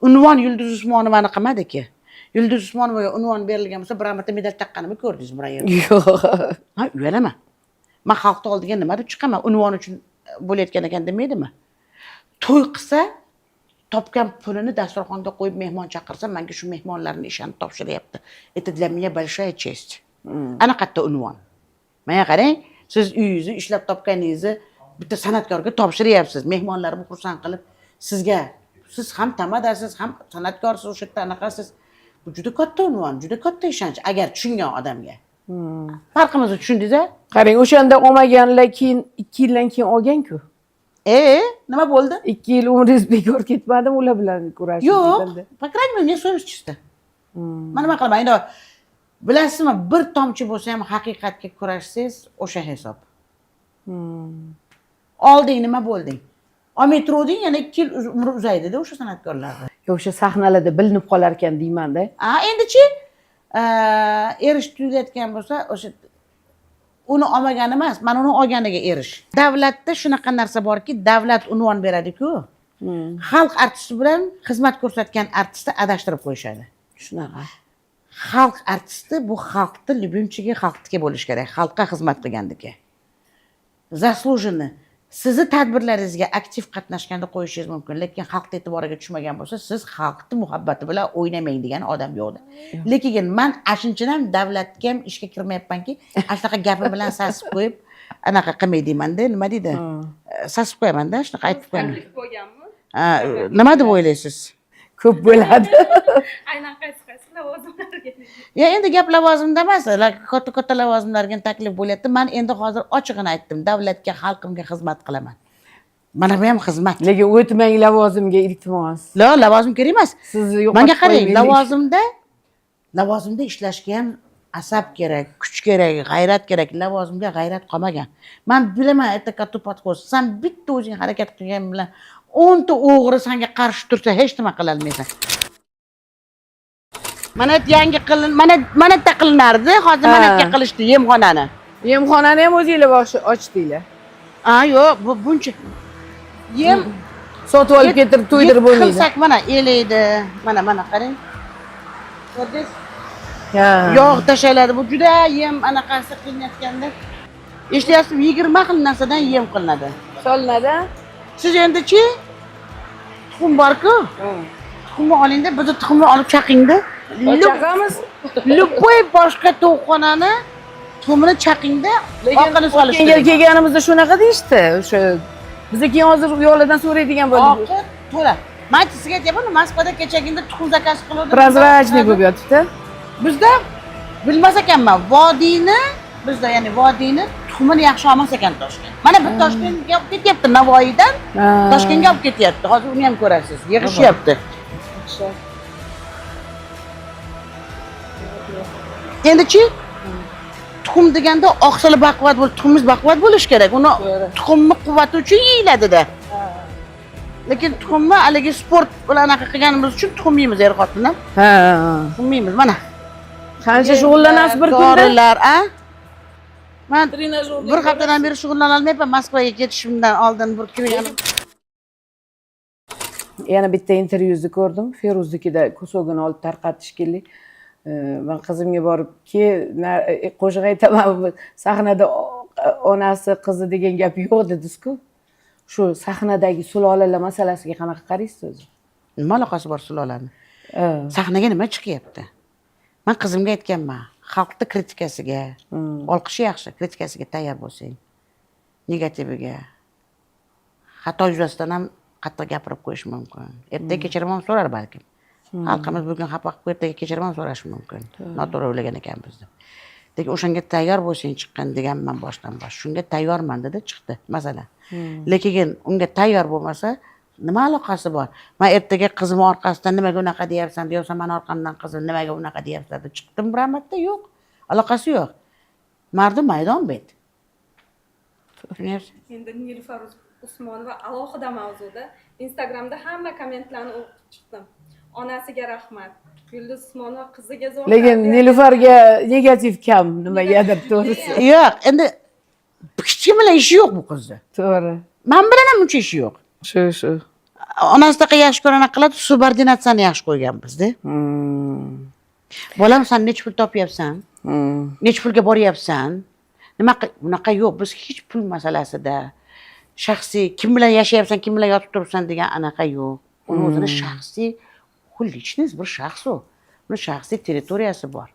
Unvon Yulduz Usmonovani qilmadiki. Yulduz Usmonovaga unvon berilgan bo'lsa, biror marta medal taqqanimni ko'rdingizmi biror yerda? Yo'q. Ha, uyalaman. Man xalqni oldiga nima deb chiqaman? Unvon uchun bo'layotgan ekan demaydimi? To'y qilsa, topgan pulini dasturxonga qo'yib mehmon chaqirsa, manga shu mehmonlarni ishonib topshiryapti, это для меня большая честь. Ana qayerda unvon? Manga qarang, siz uyingizni, ishlab topganingizni bitta san'atkorga topshiryapsiz, mehmonlarni xursand qilib sizga, siz ham tamadasiz, ham san'atkorsiz, o'sha yerda anaqasiz. Bu juda katta unvon, juda katta ishonch, agar tushungan odamga. Farqimizni tushundingiz a? Qarang, o'shanda olmaganlar keyin 2 yildan keyin olgan-ku. Nima bo'ldi? 2 yil umringiz bekor ketmadimi ular bilan kurashib? Yo'q, по крайней мере, мне совесть чиста. Man nima qilaman endi, bilasizmi, bir tomchi bo'lsa ham haqiqatga kurashsangiz, o'sha hisob. Olding, nima bo'lding? Olmay turuvding, yana 2 yil umri uzaydida o'sha san'atkorlarni. Yo'q, o'sha sahnalarda bilinib qolar ekan deymanda. A, endichi, erish tuyulayotgan bo'lsa, o'sha uni olmagani emas, mana uni olganiga erish. Davlatda shunaqa narsa borki, davlat unvon beradiku, xalq artisti bilan xizmat ko'rsatgan artistni adashtirib qo'yishadi. Shunaqa. Xalq artisti bu xalqni любимчик i, xalqniki bo'lishi kerak, xalqqa xizmat qilgandiki. Заслуженно sizni tadbirlaringizga aktiv qatnashganda qo'yishingiz mumkin, lekin xalqni e'tiboriga tushmagan bo'lsa, siz xalqni muhabbati bilan o'ynamang degan odam yo'qda. Lekin man shuning ham davlatga ham ishga kirmayapmanki, ana shunaqa gapi bilan sasib qo'yib, anaqa qilmay deymanda, nima deydi, sasib qo'yamanda, shunaqa aytib qo'yaman. Taklif bo'lganmi? Ha, nima deb o'ylaysiz? Ko'p bo'ladi. Aynan qaysi qaysi lavozimlarga? Ya, endi gap lavozimda emas, katta katta lavozimlarga taklif bo'lyapti. Man endi hozir ochig'ini aytdim, davlatga, xalqimga xizmat qilaman. Mana bu ham xizmat. Lekin o'tmang lavozimga, iltimos. La, lavozim kerak emas. Sizni yo'qotib Manga qarang, qo'ymaylik. lavozimda ishlashga ham asab kerak, kuch kerak, g'ayrat kerak. Lavozimga g'ayrat qolmagan. Man bilaman, это коту под хвост. San bitta o'zing harakat qilgan bilan 10 ta o'g'ri sanga qarshi tursa, hech nima qilolmaysan. Mana yangi qilin, mana yerda qilinardi, hozir mana yerga qilishdi yemxonani. Yemxonani ham o'zinglar ochdinglar. A, yo'q, bu buncha yem Sotib olib keltirib to'ydirib bo'lmaydi. Qilsak, mana elaydi. Mana qarang. Ko'rdingiz? Ha. Yog' tashlanadi. Bu juda yem anaqasi qilinayotganda. Eshityapsizmi? 20 xil narsadan yem qilinadi. Solinadi. Siz endichi, tuxum bor-ku. Tuxumni olingda, bizni tuxumni olib chaqingda. Chaqamiz. Любой boshqa tovuqxonani tuxumini chaqingda, Lekin oqini o'tgan yil solishtiring. kelganimizda shunaqa deyishdi. O'sha biza keyin hozir u yoqlardan so'raydigan bo'ldik. Oqi to'la. Man sizga aytyapman, Moskvada kechagina tuxum заказ qiluvdim. Прозрачный bo'lib yotibdi. Bizda bilmas ekanman, vodiyni, bizda, ya'ni vodiyni tuxumini yaxshi olmas ekan Toshkent. Mana bir Toshkentga olib ketyapti Navoiydan, Ha. Toshkentga olib ketyapti. Hozir uni ham ko'rasiz. Yig'ishyapti. Endichi, tuxum deganda oqsili baquvvat bo'l, tuxumingiz baquvvat bo'lishi kerak. Uni To'g'ri. tuxumni quvvati uchun yeyiladida. Lekin tuxumni haligi sport bilan anaqa qilganimiz uchun tuxum yeymiz er xotin ham. Ha. Tuxum yeymiz mana. Qancha shug'ullanasiz bir kunda? Dorilar, a? Man bir haftadan beri shug'ullana olmayapman. Moskvaga ketishimdan oldin bir kirganim. Yana bitta intervyuzni ko'rdim. Feruznikida кусок ini olib tarqatdi shekilli. Man qizimga borib, ke qo'shiq aytaman sahnada, onasi qizi degan gap yo'q dedingiz-ku. Shu sahnadagi sulolalar masalasiga qanaqa qaraysiz o'zi? Nima aloqasi bor sulolani? Sahnaga nima chiqyapti? Man qizimga aytganman, xalqni kritikasiga, olqishi yaxshi, kritikasiga tayyor bo'lsang, negativiga, xato yuzasidan ham qattiq gapirib qo'yish mumkin. Ertaga kechirim ham so'rar balkim. Xalqimiz bugun xafa qilib, ertaga kechirim ham so'rashi mumkin. Noto'g'ri o'ylagan ekanmiz deb. Lekin o'shanga tayyor bo'lsang chiqqin deganman boshdan bosh. Shunga tayyorman dedi, chiqdi, masalan. Lekin unga tayyor bo'lmasa, nima aloqasi bor? Man ertaga qizim orqasidan nimaga unaqa deyapsan, deyapsan, mani orqamdan qizim nimaga unaqa deyapsan deb chiqdim bir marta, yo'q. Aloqasi yo'q. Mardi maydon bet. Tushunyapsiz? Endi Nilufar Usmonova alohida mavzuda. Instagramda hamma kommentlarni o'qib chiqdim. Onasiga rahmat. Yulduz Usmonova qiziga zo'r Lekin tarbiya. Nilufarga negativ kam nimagadir, to'g'risi. Yo'q, endi hech kim bilan ishi yo'q bu qizni. To'g'ri. Man bilan ham uncha ishi yo'q. Shu shu. Onasidaqa yaxshi ko'rana qiladi, subordinatsiyani yaxshi qo'yganmiz-da. Bolam, san necha pul topyapsan? Necha pulga boryapsan? Nima bunaqa yo'q, biz hech pul masalasida shaxsiy kim bilan yashayapsan, kim bilan yotib turibsan degan anaqa yo'q. Uni o'zini shaxsiy, u личность, bir shaxs u. Uni shaxsiy territoriyasi bor.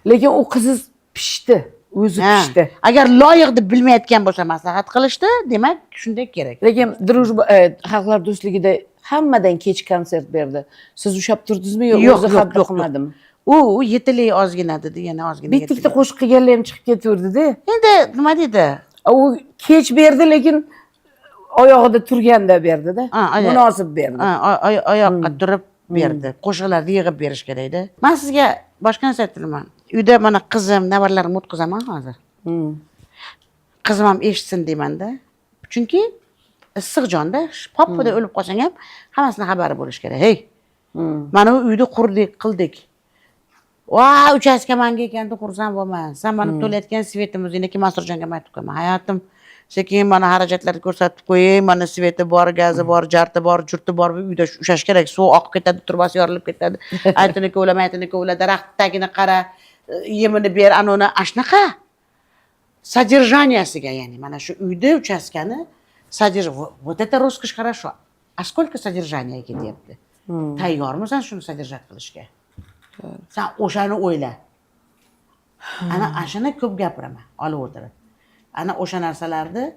Lekin u qiziz pishdi, o'zi pishdi. Agar loyiq deb bilmayotgan bo'lsa maslahat qilishdi, demak shunday kerak. Lekin Дружба, xalqlar do'stligida hammadan kech konsert berdi. Siz ushlab turdingizmi yo Yo'q, o'zi yo'q, haddi yo'q, yo'q. qilmadimi? U yetili ozgina dedi, yana ozgina. Bitta bitta yetili. qo'shiq qilganlar ham chiqib ketaverdida. Endi nima deydi? U kech berdi, lekin oyog'ida turganda berdida. Ha, Munosib berdi. Ha, oyoqqa turib berdi. Qo'shiqlarni yig'ib berish kerakda. Man sizga boshqa narsa aytaman. Uyda mana qizim, nevaralarimni o'tkazaman hozir. Qizim ham eshitsin deymanda. Chunki issiq jonda, poppada o'lib qolsang ham hammasini xabari bo'lishi kerak. Hey, mana bu uyni qurdik, qildik. Va uchastka manga ekan deb xursand bo'lma. San mana to'layotgan свет imiz, neki Masurjonga ham aytib qo'yman. Hayotim, sekin mana xarajatlarni ko'rsatib qo'yay, mana свет i bor, gazi bor, jarti bor, jurti bor, bu uyda ushlash kerak. Suv oqib ketadi, turbasi yorilib ketadi. Aytini kovla, maytini kovla, daraxt tagini qara, yemini ber, anuni shunaqa. Содержания siga, ya'ni mana shu uyda uchastkani вот это роскошь, хорошо. А сколько содержания ketyapti? Tayyormisan shuni содержать qilishga? San o'shani o'yla. Ana shuni ko'p gapiraman, olib o'tirib. Ana o'sha narsalarni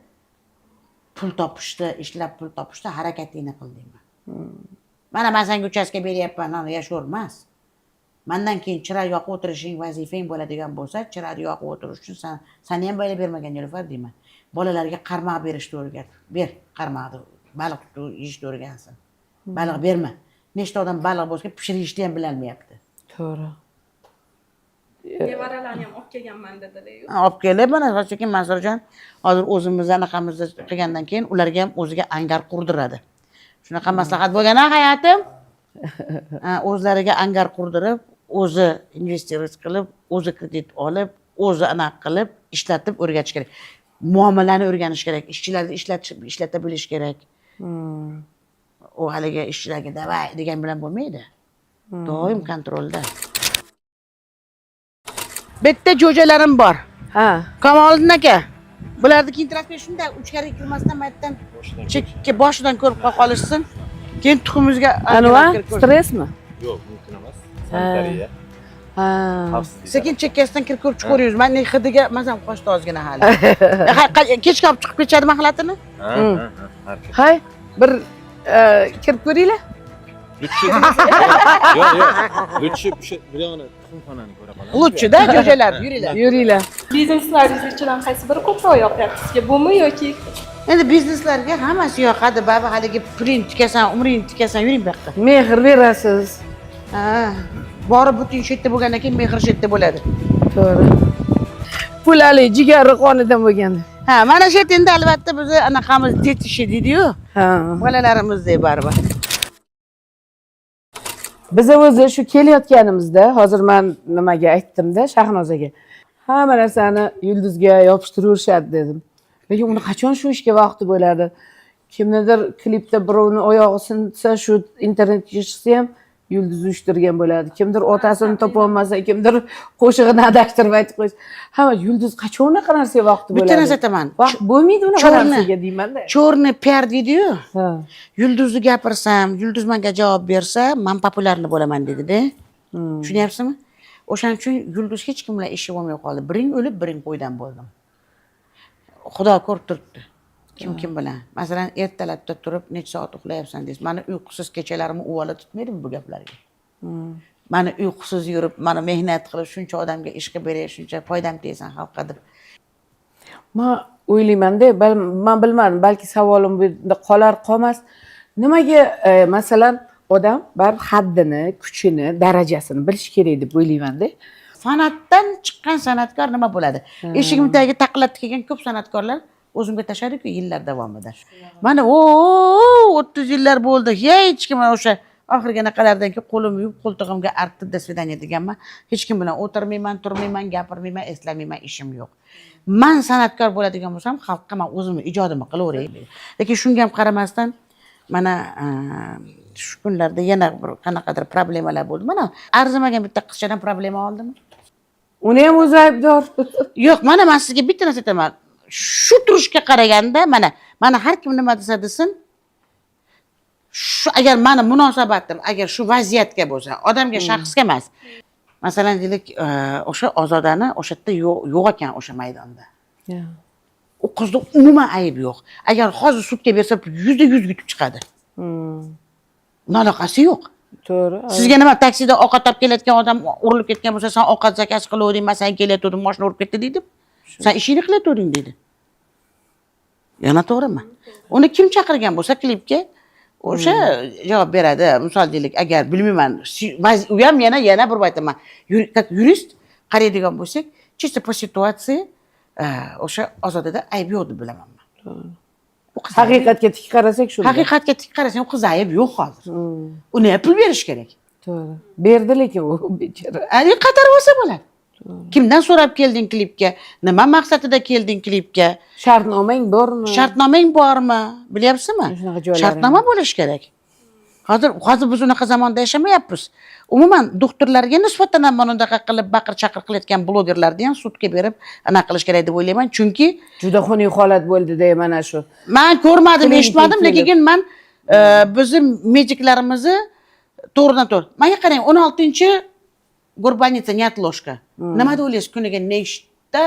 pul topishda, ishlab pul topishda harakatingni qil deyman. Mana man senga uchastka beryapman, ana yashavermas. Mandan keyin chiroq yoqib o'tirishing vazifang bo'ladigan bo'lsa, chiroq yoqib o'tirish uchun san sani ham boyla bermagan Nilufar deyman. Bolalarga qarmoq berishni o'rgat. Ber qarmoqni, baliq tutib yeyishni o'rgansin. Baliq berma. Nechta odam baliq bo'lsa pishirishni ham bilolmayapti. To'g'ri. Nevaralarni ham olib kelganman dedilar. Ha, olib kelib, mana sekin Mansurjon hozir o'zimiz anaqamizni qilgandan keyin ularga ham o'ziga angar qurdiradi. Shunaqa maslahat bo'lgan, a hayotim? Ha, o'zlariga angar qurdirib, o'zi investitsiya qilib, o'zi kredit olib, o'zi anaqa qilib, ishlatib o'rgatish kerak. Muomalani o'rganish kerak, ishchilarni ishlatib ishlata bilish kerak. U haligi ishchilarga давай degan bilan bo'lmaydi. Doim kontrolda. Bitta jo'jalarim bor. Ha. Kamoliddin aka, bularni kiyintirasiz, shunday ichkariga kirmasdan maytdan chekka boshidan ko'rib qolishsin. Keyin tuxumimizga Anva stressmi? Yo'q, mumkin emas. Sanitariya, Ha. xavfsizlik. Sekin chekkasidan kirib ko'rib chiqaveramiz. Man hidiga mazam qochdi ozgina hali. Kechga olib chiqib ketishadi mahlatini. Ha, ha, ha, har kim. Hay, bir kirib ko'ringlar. Лучше. Yo'q, yo'q. Лучше o'sha bir yog'ini tuxumxonani ko'ra qolamiz. Лучше da jo'jalar, yuringlar. Yuringlar. Bizneslaringiz ichidan qaysi biri ko'proq yoqyapti sizga? Bumi yoki Endi bizneslarga hammasi yoqadi. Baribir haligi puling tikasan, umring tikasan, yuring bu yoqqa. Mehr berasiz. Ha, borib butun shu yerda bo'lgandan keyin mehr shu yerda bo'ladi. To'g'ri. Pul haligi jigari qonidan bo'lganda. Ha, mana shu yerda endi albatta bizni anaqamiz детище deydi-yu. Ha. Bolalarimizdek baribir. Biz o'zi shu kelayotganimizda, hozir man nimaga aytdimda Shahnozaga. Hamma narsani yulduzga yopishtiraverishadi dedim. Lekin uni qachon shu ishga vaqti bo'ladi? Kimnidir klipda birovni oyog'i sinsa, shu internetga chiqsa ham yulduz uyushtirgan bo'ladi. Kimdir otasini topolmasa, kimdir qo'shig'ini adashtirib aytib qo'ysa. Hamma yulduz qachon unaqa narsaga vaqti bo'ladi? Bitta narsa aytaman. Vaqt bo'lmaydi unaqa narsaga deymanda. Черный пиар deydi-yu. Ha. Yulduzni gapirsam, yulduz menga javob bersa, man популярный bo'laman dedi-da. Tushunyapsizmi? O'shaning uchun yulduz hech kim bilan ishi bo'lmay qoldi. Biring o'lib, biring qo'ydan bo'ldim. Xudo ko'rib turibdi. Kim kim bilan. Masalan, ertalabda turib necha soat uxlayapsan deysiz. Mani uyqusiz kechalarimni uvala tutmaydimi bu gaplarga? Mani uyqusiz yurib, mana mehnat qilib, shuncha odamga ish qilib beray, shuncha foydam tegsin xalqqa deb. Man o'ylaymanda, man bilmadim, balki savolim bu yerda qolar, qolmas. Nimaga, masalan, odam baribir haddini, kuchini, darajasini bilishi kerak deb o'ylaymanda. San'atdan chiqqan san'atkor nima bo'ladi? Eshigim tagiga taqillatib kelgan ko'p san'atkorlar o'zimga tashladiku yillar davomida. Mana o 30 yillar bo'ldi, hech kim o'sha oxirgi anaqalardan keyin qo'limni yuvib, qo'ltig'imga artib, "До свидания" deganman. Hech kim bilan o'tirmayman, turmayman, gapirmayman, eslamayman, ishim yo'q. Man san'atkor bo'ladigan bo'lsam, xalqqa man o'zimni ijodimni qilaveray. Lekin shunga ham qaramasdan, mana shu kunlarda yana bir qanaqadir problemalar bo'ldi. Mana arzimagan bitta qizchadan problema oldim. Uni ham o'zi aybdor. Yo'q, mana man sizga bitta narsa aytaman. Shu turishga qaraganda, mana har kim nima desa desin, shu agar mani munosabatim agar shu vaziyatga bo'lsa, odamga, shaxsga emas, masalan, deylik, o'sha Ozodani o'sha yerda yo'q ekan, o'sha maydonda u qizni umuman aybi yo'q. Agar hozir sudga bersa, 100% yutib chiqadi. Uni aloqasi yo'q. Sizga nima, taksida ovqat olib kelayotgan odam urilib ketgan bo'lsa, "San ovqat zakaz qiluvding, man san kelayotgandim, moshina urib ketdi", deydi. "San ishingni qilayotganding", deydi. Yana to'g'rimi? Uni kim chaqirgan bo'lsa klipga, o'sha javob beradi. Misol deylik, agar bilmayman, u ham yana bir aytaman, как yurist qaraydigan bo'lsak, чисто по ситуации, o'sha Ozodada ayb yo'q deb bilaman man. U qiz Haqiqatga tik qarasak, shunda. Haqiqatga tik qarasang, u qiz ayb yo'q hozir. Uni ham pul berish kerak. To'g'ri, berdi, lekin u bechora. Ani qaytarib olsa bo'ladi. Kimdan so'rab kelding klipga? Nima maqsadida kelding klipga? Shartnomang bormi? Shartnomang bormi? Bilyapsizmi? Shunaqa joylari. Shartnoma bo'lishi kerak. Hozir biz unaqa zamonda yashamayapmiz. Umuman, doktorlarga nisbatan ham mana bunaqa qilib baqir chaqir qilayotgan blogerlarni ham sudga berib, anaqa qilish kerak deb o'ylayman. Chunki Juda xunuk holat bo'ldi-da mana shu. Man ko'rmadim, Klinika eshitmadim, kelib. lekin man bizni mediklarimizni to'g'ridan to'g'ri. Menga qarang, 16 горбольница, неотложка. Nima deb o'ylaysiz, kuniga nechta,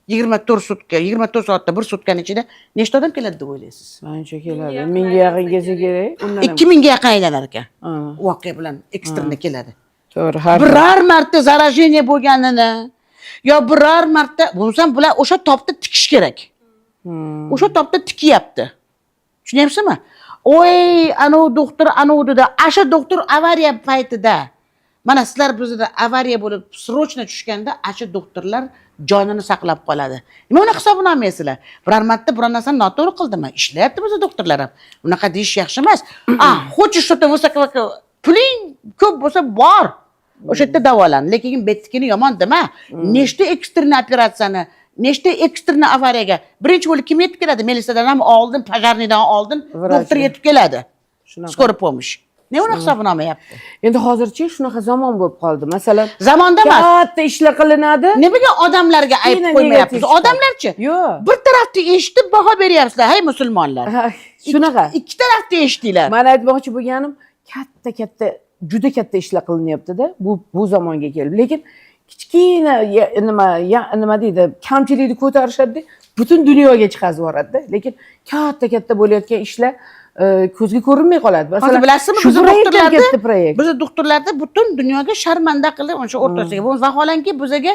24 sutka, 24 soatda, bir sutkani ichida nechta odam keladi deb o'ylaysiz? Manimcha, keladi. 1000ga yaqin kelsa kerak. Undan ham. 2000ga yaqin aylanar ekan. Ha, Voqea bilan экстренный keladi. To'g'ri, har Biror marta заражение bo'lganini yo biror marta bo'lmasam, bular o'sha topda tikish kerak. O'sha topda tikyapti. Tushunyapsizmi? Oy, anavi doktor, anavi dedi. Asha doktor avariya paytida, mana sizlar bizda avariya bo'lib, срочно tushganda, asha doktorlar jonini saqlab qoladi. Nima uni hisobini olmaysizlar? Biror marta biror narsani noto'g'ri qildimi? Ishlayapti bizni doktorlar ham. Unaqa deyish yaxshi emas. А хочешь что-то высоко, puling ko'p bo'lsa, bor, o'sha yerda davolan, lekin betnikini yomon dema. Nechta экстренный operatsiyani, nechta экстренный avariyaga birinchi bo'lib kim yetib keladi? Militsiyadan ham oldin, пожарный dan oldin Vrachlar. doktor yetib keladi. Shunaqa. Скорый помощь ne uni hisobini olmayapti? Endi hozirchi shunaqa zamon bo'lib qoldi. Masalan, Zamonda emas. katta ishlar qilinadi. Nimaga odamlarga ayb Keyin qo'ymayapmiz? negativ chiqadi. Odamlarchi? Yo'q. Bir tarafni eshitib baho beryapsizlar, hey musulmonlar. Ha, shunaqa. Ikki tarafni eshitdinglar. Man aytmoqchi bo'lganim, katta katta, juda katta ishlar qilinyapti-da bu zamonga kelib. Lekin kichkina nima deydi, kamchilikni ko'tarishadi, butun dunyoga chiqazib yuboradi-da. Lekin katta katta bo'layotgan ishlar ko'zga ko'rinmay qoladi. Hozir bilasizmi, shu bizni proyekt ham doktorlarda katta proyekt. Bizni doktorlarda butun dunyoga sharmanda qilib o'sha o'rtasiga. Bu vaholanki, bizaga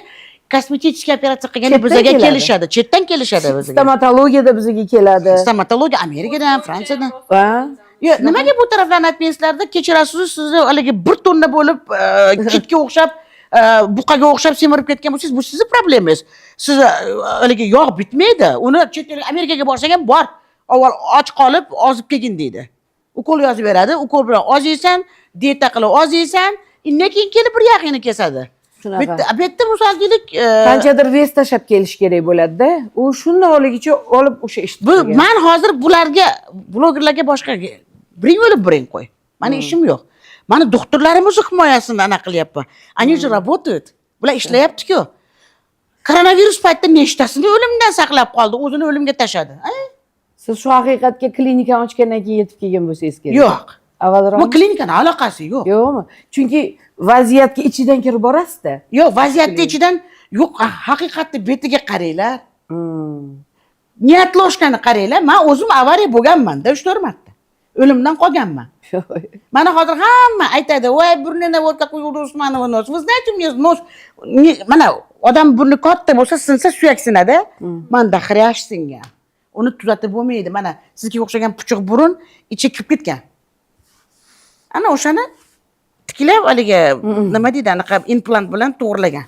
kosmetический operatsiya qilganda Chetdan bizaga keladi. kelishadi, chetdan kelishadi bizga. Stomatologiyada bizga keladi. Stomatologiya Amerikadan, Fransiyadan. Ha? Yo'q, nimaga bu taraflarni aytmaysizlarda? Kechirasiz, sizni haligi bir tonna bo'lib, kitga o'xshab, buqaga o'xshab semirib ketgan bo'lsangiz, bu sizni problemangiz. Siz haligi yog' bitmaydi. Uni chet el, Amerikaga borsang ham bor. Avval och qolib, ozib kelgin deydi. Ukol yozib beradi, ukol bilan oziysan, dieta qilib oziysan, undan keyin kelib bir yog'ingni kesadi. Shunaqa. Bu yerda misol deylik, Qanchadir вес tashlab kelish kerak bo'ladi-da. U shundoqligicha olib o'sha ishni Bu qilgan. Man hozir bularga, blogerlarga, boshqa, biring o'lib, biring qo'y. Mani ishim yo'q. Mani doktorlarimiz himoyasini anaqa qilyapman. Они же работают. Bular ishlayapti-ku. Koronavirus paytida nechtasini o'limdan saqlab qoldi, o'zini o'limga tashladi. A? Siz shu haqiqatga klinikani ochgandan keyin yetib kelgan bo'lsangiz kerak. Yo'q. Avvalroq. Bu klinikani aloqasi yo'q. Yo'qmi? Chunki vaziyatga ichidan kirib borasiz-da. Yo'q, vaziyatni ichidan yo'q, haqiqatni betiga qaranglar. Неотложка ni qaranglar. Man o'zim avariya bo'lganman-da 3-4 marta. O'limdan qolganman. Mana hozir hamma aytadi: "Voy, burnini, вот как у Yulduz Usmanova нос". Вы знаете, у меня нос mana, odam burni katta bo'lsa, sinsa, suyak sinadi. Manda хрящ singan, uni tuzatib bo'lmaydi. Mana sizga o'xshagan puchuq burun ichi kirib ketgan. Ana o'shani tiklab, haligi nima deydi, anaqa implant bilan to'g'irlagan.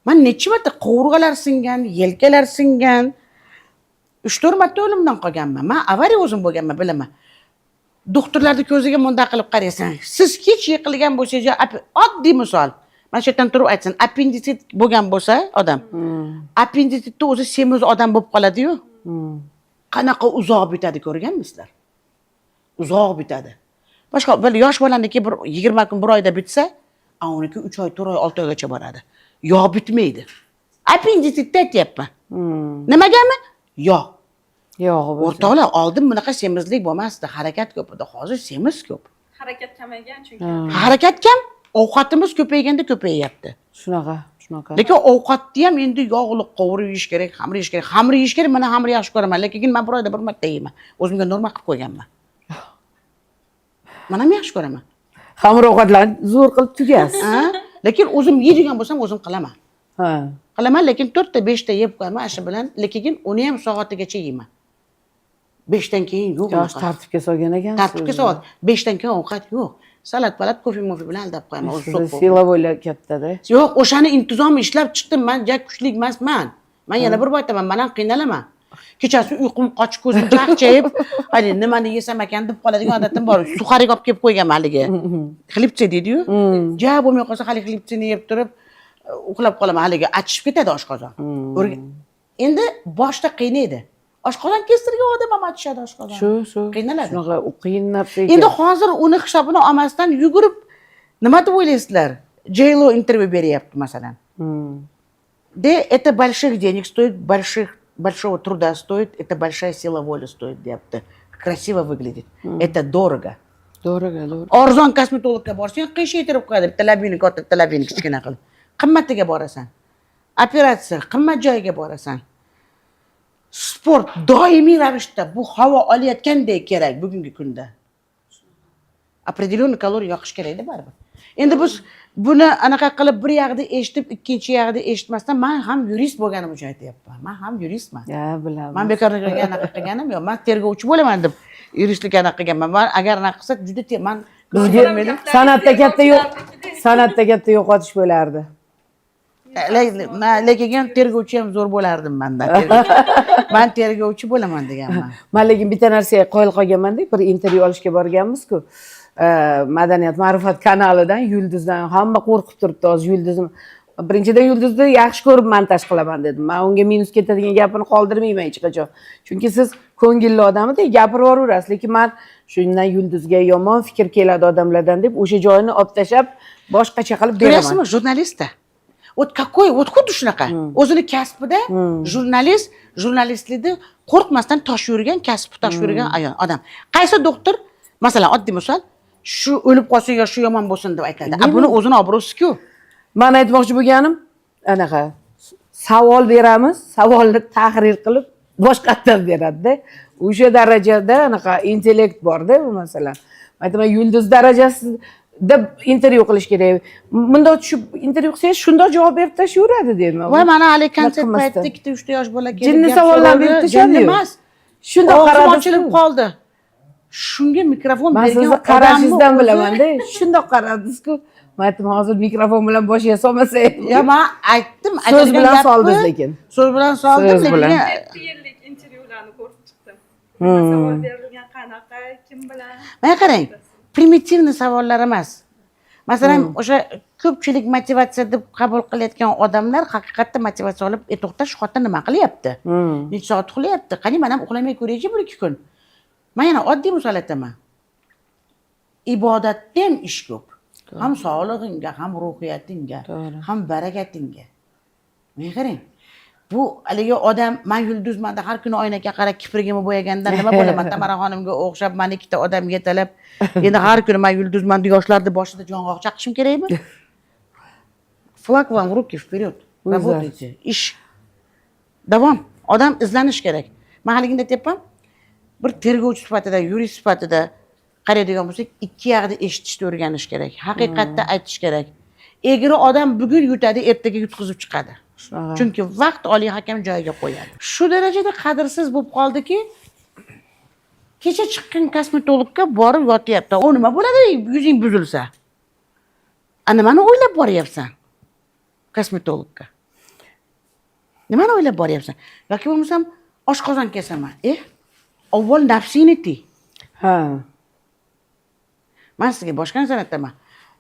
Man necha marta qovurg'alar singan, yelkalar singan, uch to'rt marta o'limdan qolganman. Man avariya o'zim bo'lganman, bilaman. Doktorlarni ko'ziga bunday qilib qaraysan. Siz hech yiqilgan bo'lsangiz yo oddiy misol, mana shu yerdan turib aytsin, appenditsit bo'lgan bo'lsa odam, appenditsitni o'zi semiz odam bo'lib qoladiyu, qanaqa uzoq bitadi, ko'rganmisizlar? Uzoq bitadi. Boshqa bir yosh bolaniki bir 20 kun, bir oyda bitsa, a uniki 3 oy, 4 oy, 6 oygacha boradi, yog' bitmaydi. Appenditsitni aytyapman. Nimagami? Yog'. Yog'i bo'lsa. O'rtoqlar, oldin bunaqa semizlik bo'lmasdi, harakat ko'p edi. Hozir semiz ko'p. Harakat kamaygan chunki. Harakat kam, ovqatimiz ko'payganda ko'payyapti. Shunaqa, shunaqa. Lekin ovqatni ham endi yog'liq qovurib yeyish kerak, xamir yeyish kerak, xamir yeyish kerak. Mana, xamir yaxshi ko'raman, lekin man bir oyda bir marta yeyman. O'zimga norma qilib qo'yganman. Man ham yaxshi ko'raman. Xamir ovqatlarni zo'r qilib tugasiz. Ha? Lekin o'zim yeydigan bo'lsam, o'zim qilaman. Qilaman, lekin to'rtta, beshta yeb qo'yaman shu bilan, lekin uni ham soatigacha yeyman. 5dan keyin yo'q Yosh unaqa. Tartibga solgan ekansiz. Tartibga soat 5dan keyin ovqat yo'q. Salat palat, kofe mofe bilan aldab qo'yaman o'zi. Sizda So'p. силовой lar kattada. Yo'q, o'shani intizomi ishlab chiqdim. Man ja kuchli emasman. Man yana bir bor aytaman, man ham qiynalaman. Kechasi uyqum qochib, ko'zim chaqchayib, haligi nimani yesam ekan deb qoladigan odatim bor. Сухарик olib kelib qo'yganman, haligi хлебцы deydiyu. Ja bo'lmay qolsa, haligi хлебцы ni yeb turib uxlab qolaman. Haligi achishib ketadi oshqozon. Endi boshda qiynaydi. Oshqozon kestirgan odam ham achishadi oshqozon. Shu shu. Qiynaladi. Shunaqa, u qiyin narsa ekan. Endi hozir uni hisobini olmasdan yugurib, nima deb o'ylaysizlar? J.Lo intervyu beryapti, masalan. Да, это больших денег стоит, большого труда стоит, это большая сила воли стоит, deyapti. Красиво выглядит. Это дорого. Дорого, дорого. Arzon kosmetologga borsang, qiyshaytirib qo'yadi. Bitta labingni katta, bitta labingni kichkina qilib. Qimmatiga borasan. Operatsiya, qimmat joyga borasan. Sport doimiy ravishda, bu havo olayotgandek kerak bugungi kunda. Определенный kaloriya yoqish kerakda baribir. Endi biz buni anaqa qilib, bir yoqda eshitib, ikkinchi yoqda eshitmasdan, man ham yurist bo'lganim uchun aytyapman. Man ham yuristman. Ya, bilamiz. Man bekorga anaqa qilganim yo'q. Man tergovchi bo'laman deb yuristlik anaqa qilganman. Man agar anaqa qilsa, juda man Bizga san'atda katta yo'q, san'atda katta yo'qotish bo'lardi. Lekin tergovchi ham zo'r bo'lardim manda. Man tergovchi bo'laman deganman. Man lekin bitta narsaga qoyil qolganmanda, bir intervyu olishga borganmiz-ku. Madaniyat ma'rifat kanalidan Yulduzdan. Hamma qo'rqib turibdi hozir Yulduzim. Birinchidan, Yulduzni yaxshi ko'rib montaj qilaman dedim. Man unga minus ketadigan gapini qoldirmayman hech qachon. Chunki siz ko'ngilli odamida gapirib yuboraverasiz, lekin man shundan Yulduzga yomon fikr keladi odamlardan deb, o'sha joyini olib tashlab, boshqacha qilib beraman. Ko'ryapsizmi, jurnalistda. Вот какой, вот xuddi shunaqa. O'zini kasbida jurnalist, jurnalistlikda qo'rqmasdan tosh yurgan, kasbi tosh yurgan ayol odam. Qaysi doktor, masalan, oddiy misol, shu o'lib qolsin yo shu yomon bo'lsin deb aytadi. A buni o'zini obro'si-ku. Man aytmoqchi bo'lganim, anaqa savol beramiz, savolni tahrir qilib boshqatdan beradida. O'sha darajada anaqa intellekt borda. Bu, masalan, aytaman, yulduz darajasida intervyu qilish kerak. Bundoq tushib intervyu qilsangiz, shundoq javob berib tashlayveradi deyman. Voy, mana hali konsert qilmasdan. paytida ikkita, uchta yosh bola kelib Jinni gap savollarni so'radi. berib tashladiyu. Jinni emas. Shundoq Og'zim qaradi. ochilib qoldi. Shunga mikrofon Man bergan sizni odamni qarashingizdan o'zi- bilamanda, shundoq qaradingizku. Man aytdim, hozir mikrofon bilan boshiga solmasa. Ya, man aytdim, So'z aytadigan bilan gapni soldingiz lekin. So'z bilan soldim, So'z lekin bilan. 7 yillik intervyularni ko'rib chiqdim. Savol berilgan, qanaqa, kim bilan. Mana qarang, примитивный savollar emas. Masalan, o'sha ko'pchilik motivatsiya deb qabul qilayotgan odamlar haqiqatda motivatsiya olib, e to'xta, shu xotin nima qilyapti? Necha soat uxlayapti? Qani, man ham uxlamay ko'raychi bir ikki kun. Man yana oddiy misol aytaman. Ibodatda ham ish ko'p. Ham sog'lig'ingga, ham ruhiyatingga, ham barakatingga. Menga qarang. Bu haligi odam, man yulduzman deb har kuni oynaga qarab kiprigimni bo'yagandan nima bo'laman? Tamara xonimga o'xshab mani ikkita odam yetalab, endi har kuni man yulduzman deb yoshlarni boshida yong'oq chaqishim kerakmi? Флаг вам в руки, вперед. O'zi. Работайте. Ish. Davom. Odam izlanish kerak. Man haligini aytyapman. Bir tergovchi sifatida, yurist sifatida qaraydigan bo'lsak, ikki yoqni eshitishni o'rganish kerak, haqiqatni aytish kerak. Egri odam bugun yutadi, ertaga yutqizib chiqadi. Shunaqa. Chunki vaqt oliy hakam joyiga qo'yadi. Shu darajada qadrsiz bo'lib qoldiki, kecha chiqqan kosmetologga borib yotyapti. U nima bo'ladi yuzing buzilsa? A nimani o'ylab boryapsan kosmetologga? Nimani o'ylab boryapsan? Yoki bo'lmasam oshqozon kesaman. Avval nafsingni tiy. Man sizga boshqa narsani aytaman.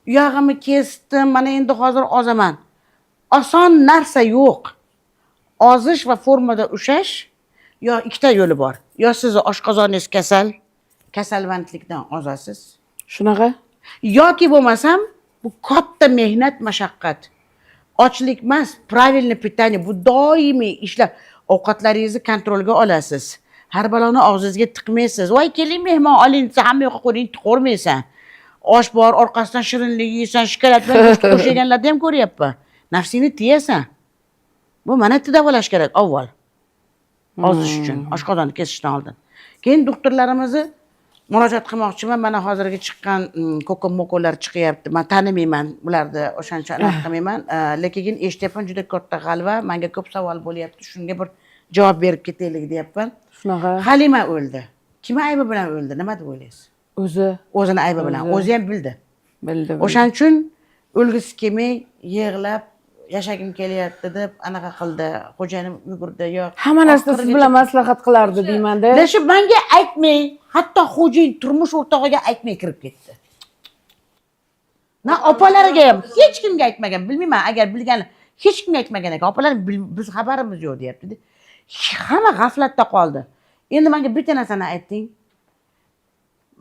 Uyog'imni kesdim, mana endi hozir ozaman. Oson narsa yo'q. Ozish va formada ushlash yo ikkita yo'li bor. Yo sizni oshqozoningiz kasal, kasalmandlikdan ozasiz. Shunaqa. Yoki bo'lmasam bu katta mehnat, mashaqqat. Ochlik emas, правильный питание, bu doimiy ishlab ovqatlaringizni kontrolga olasiz. Har baloni og'zingizga tiqmaysiz. Voy, keling, mehmon oling desa, hamma yoqqa qo'ling tiqavermaysan. Osh bor, orqasidan shirinlik yeysan, shokolad bilan go'sht qo'shganlarni ham ko'ryapman. Nafsingni tiyasan. Bu mana yerda davolash kerak avval. Ozish uchun, oshqozonni kesishdan oldin. Keyin doktorlarimizni murojaat qilmoqchiman. Mana hozirgi chiqqan koko mokolar chiqyapti. Man tanimayman ularni, o'shancha anaqa qilmayman. Lekin eshityapman, juda katta g'alva. Menga ko'p savol bo'lyapti. Shunga bir javob berib ketaylik deyapman. Shunaqa. Halima o'ldi. Kim aybi bilan o'ldi? Nima deb o'ylaysiz? O'zi. O'zini aybi bilan. O'zi. O'zi ham bildi. Bildi. O'shaning uchun o'lgisi kelmay, yig'lab, yashagim kelyapti deb anaqa qildi. Xo'jayinim yugurdi yo. Hamma narsa siz bilan maslahat qilardi deymanda. Shu menga aytmay, hatto xo'jayin turmush o'rtog'iga aytmay kirib ketdi. Na opalariga ham, hech kimga aytmagan, bilmayman, agar bilgan, hech kimga aytmagan ekan. Opalar biz xabarimiz yo'q deyapti. Hamma g'aflatda qoldi. Endi menga bitta narsani ayting.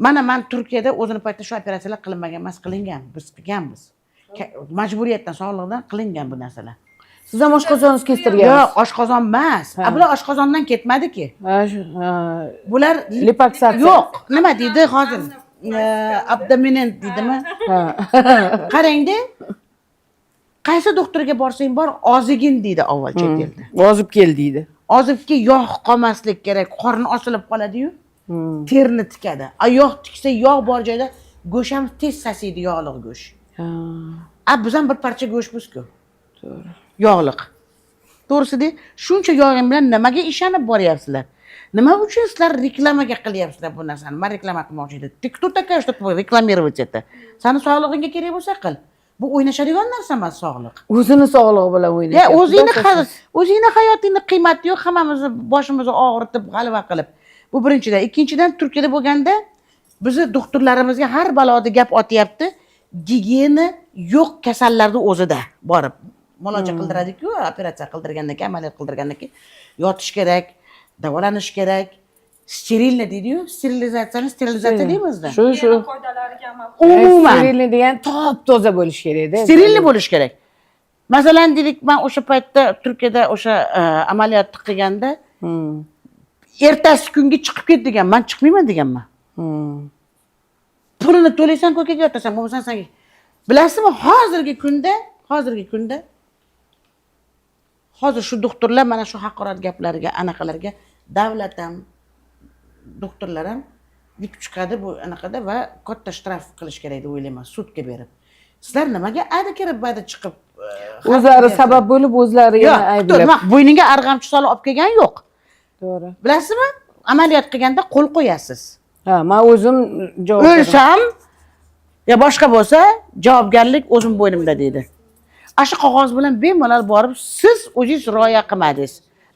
Mana man Turkiyada o'zini paytida shu operatsiyalar qilinmagan emas, qilingan. Biz qilganmiz. Majburiyatdan, sog'liqdan qilingan bu narsalar. Siz ham oshqozoningizni kestirgansiz. Yo'q, oshqozon emas. Ha. A, bular oshqozondan ketmadiki. Ha, shu, ha. Bular Lipoksatsiya. Yo'q, nima deydi hozir? Abdominent deydimi? Ha. Qarangda, qaysi doktorga borsang bor, ozigin deydi avval chet elda. Ozib kel deydi. Ozibki yog' qolmaslik kerak, qorin osilib qoladi-yu. Terini tikadi. A yog' tiksa, yog' bor joyda go'sht ham tez sasiydi, yog'liq go'sht. A biz ham bir parcha go'shtmiz-ku. To'g'ri. Yog'liq. To'g'risida, shuncha yog'ing bilan nimaga ishonib boryapsizlar? Nima uchun sizlar reklamaga qilyapsizlar bu narsani? Man reklama qilmoqchi edim. Ты кто такая, чтобы рекламировать это? Sani sog'lig'ingga kerak bo'lsa qil. Bu o'ynashadigan narsa emas sog'liq. O'zini sog'lig'i bilan o'ynayapti. Ya o'zingni o'zingni hayotingni qiymati yo'q, hammamizni boshimizni og'ritib, g'alva qilib. Bu birinchidan. Ikkinchidan, Turkiyada bo'lganda bizni doktorlarimizga har baloda gap otyapti. Gigiyena yo'q kasallarni o'zida borib muolaja qildiradi-ku, operatsiya qildirgandan keyin, amaliyot qildirgandan keyin yotish kerak, davolanish kerak. Стерильно deydi-yu, sterilizatsiyani sterilizatsiya deymizda. Shu shu. Gigiyena qoidalariga amal Umuman. Стерильный degan top toza bo'lishi kerakda. Стерильный bo'lishi kerak. Masalan, deylik, man o'sha paytda Turkiyada o'sha amaliyotni qilganda ertasi kunga chiqib ket degan, man chiqmayman deganman. Pulini to'laysan, ko'kaga yotasan, bo'lmasam senga. Bilasizmi, hozirgi kunda hozir shu doktorlar mana shu haqorat gaplarga, anaqalarga davlat ham, doktorlar ham yutib chiqadi bu anaqada va katta shtraf qilish kerak deb o'ylayman, sudga berib. Sizlar nimaga ada kirib, bada chiqib O'zlari sabab bo'lib, o'zlari Yo'q, yana ayblab. Nima, bo'yningga arg'amchi solib olib kelgan yo'q. To'g'ri. Bilasizmi, amaliyot qilganda qo'l qo'yasiz. Ha, men o'zim javob beraman. O'lsam yo boshqa bo'lsa, javobgarlik o'zim bo'ynimda deydi. Ana shu qog'oz bilan bemalol borib, siz o'zingiz rioya qilmadingiz.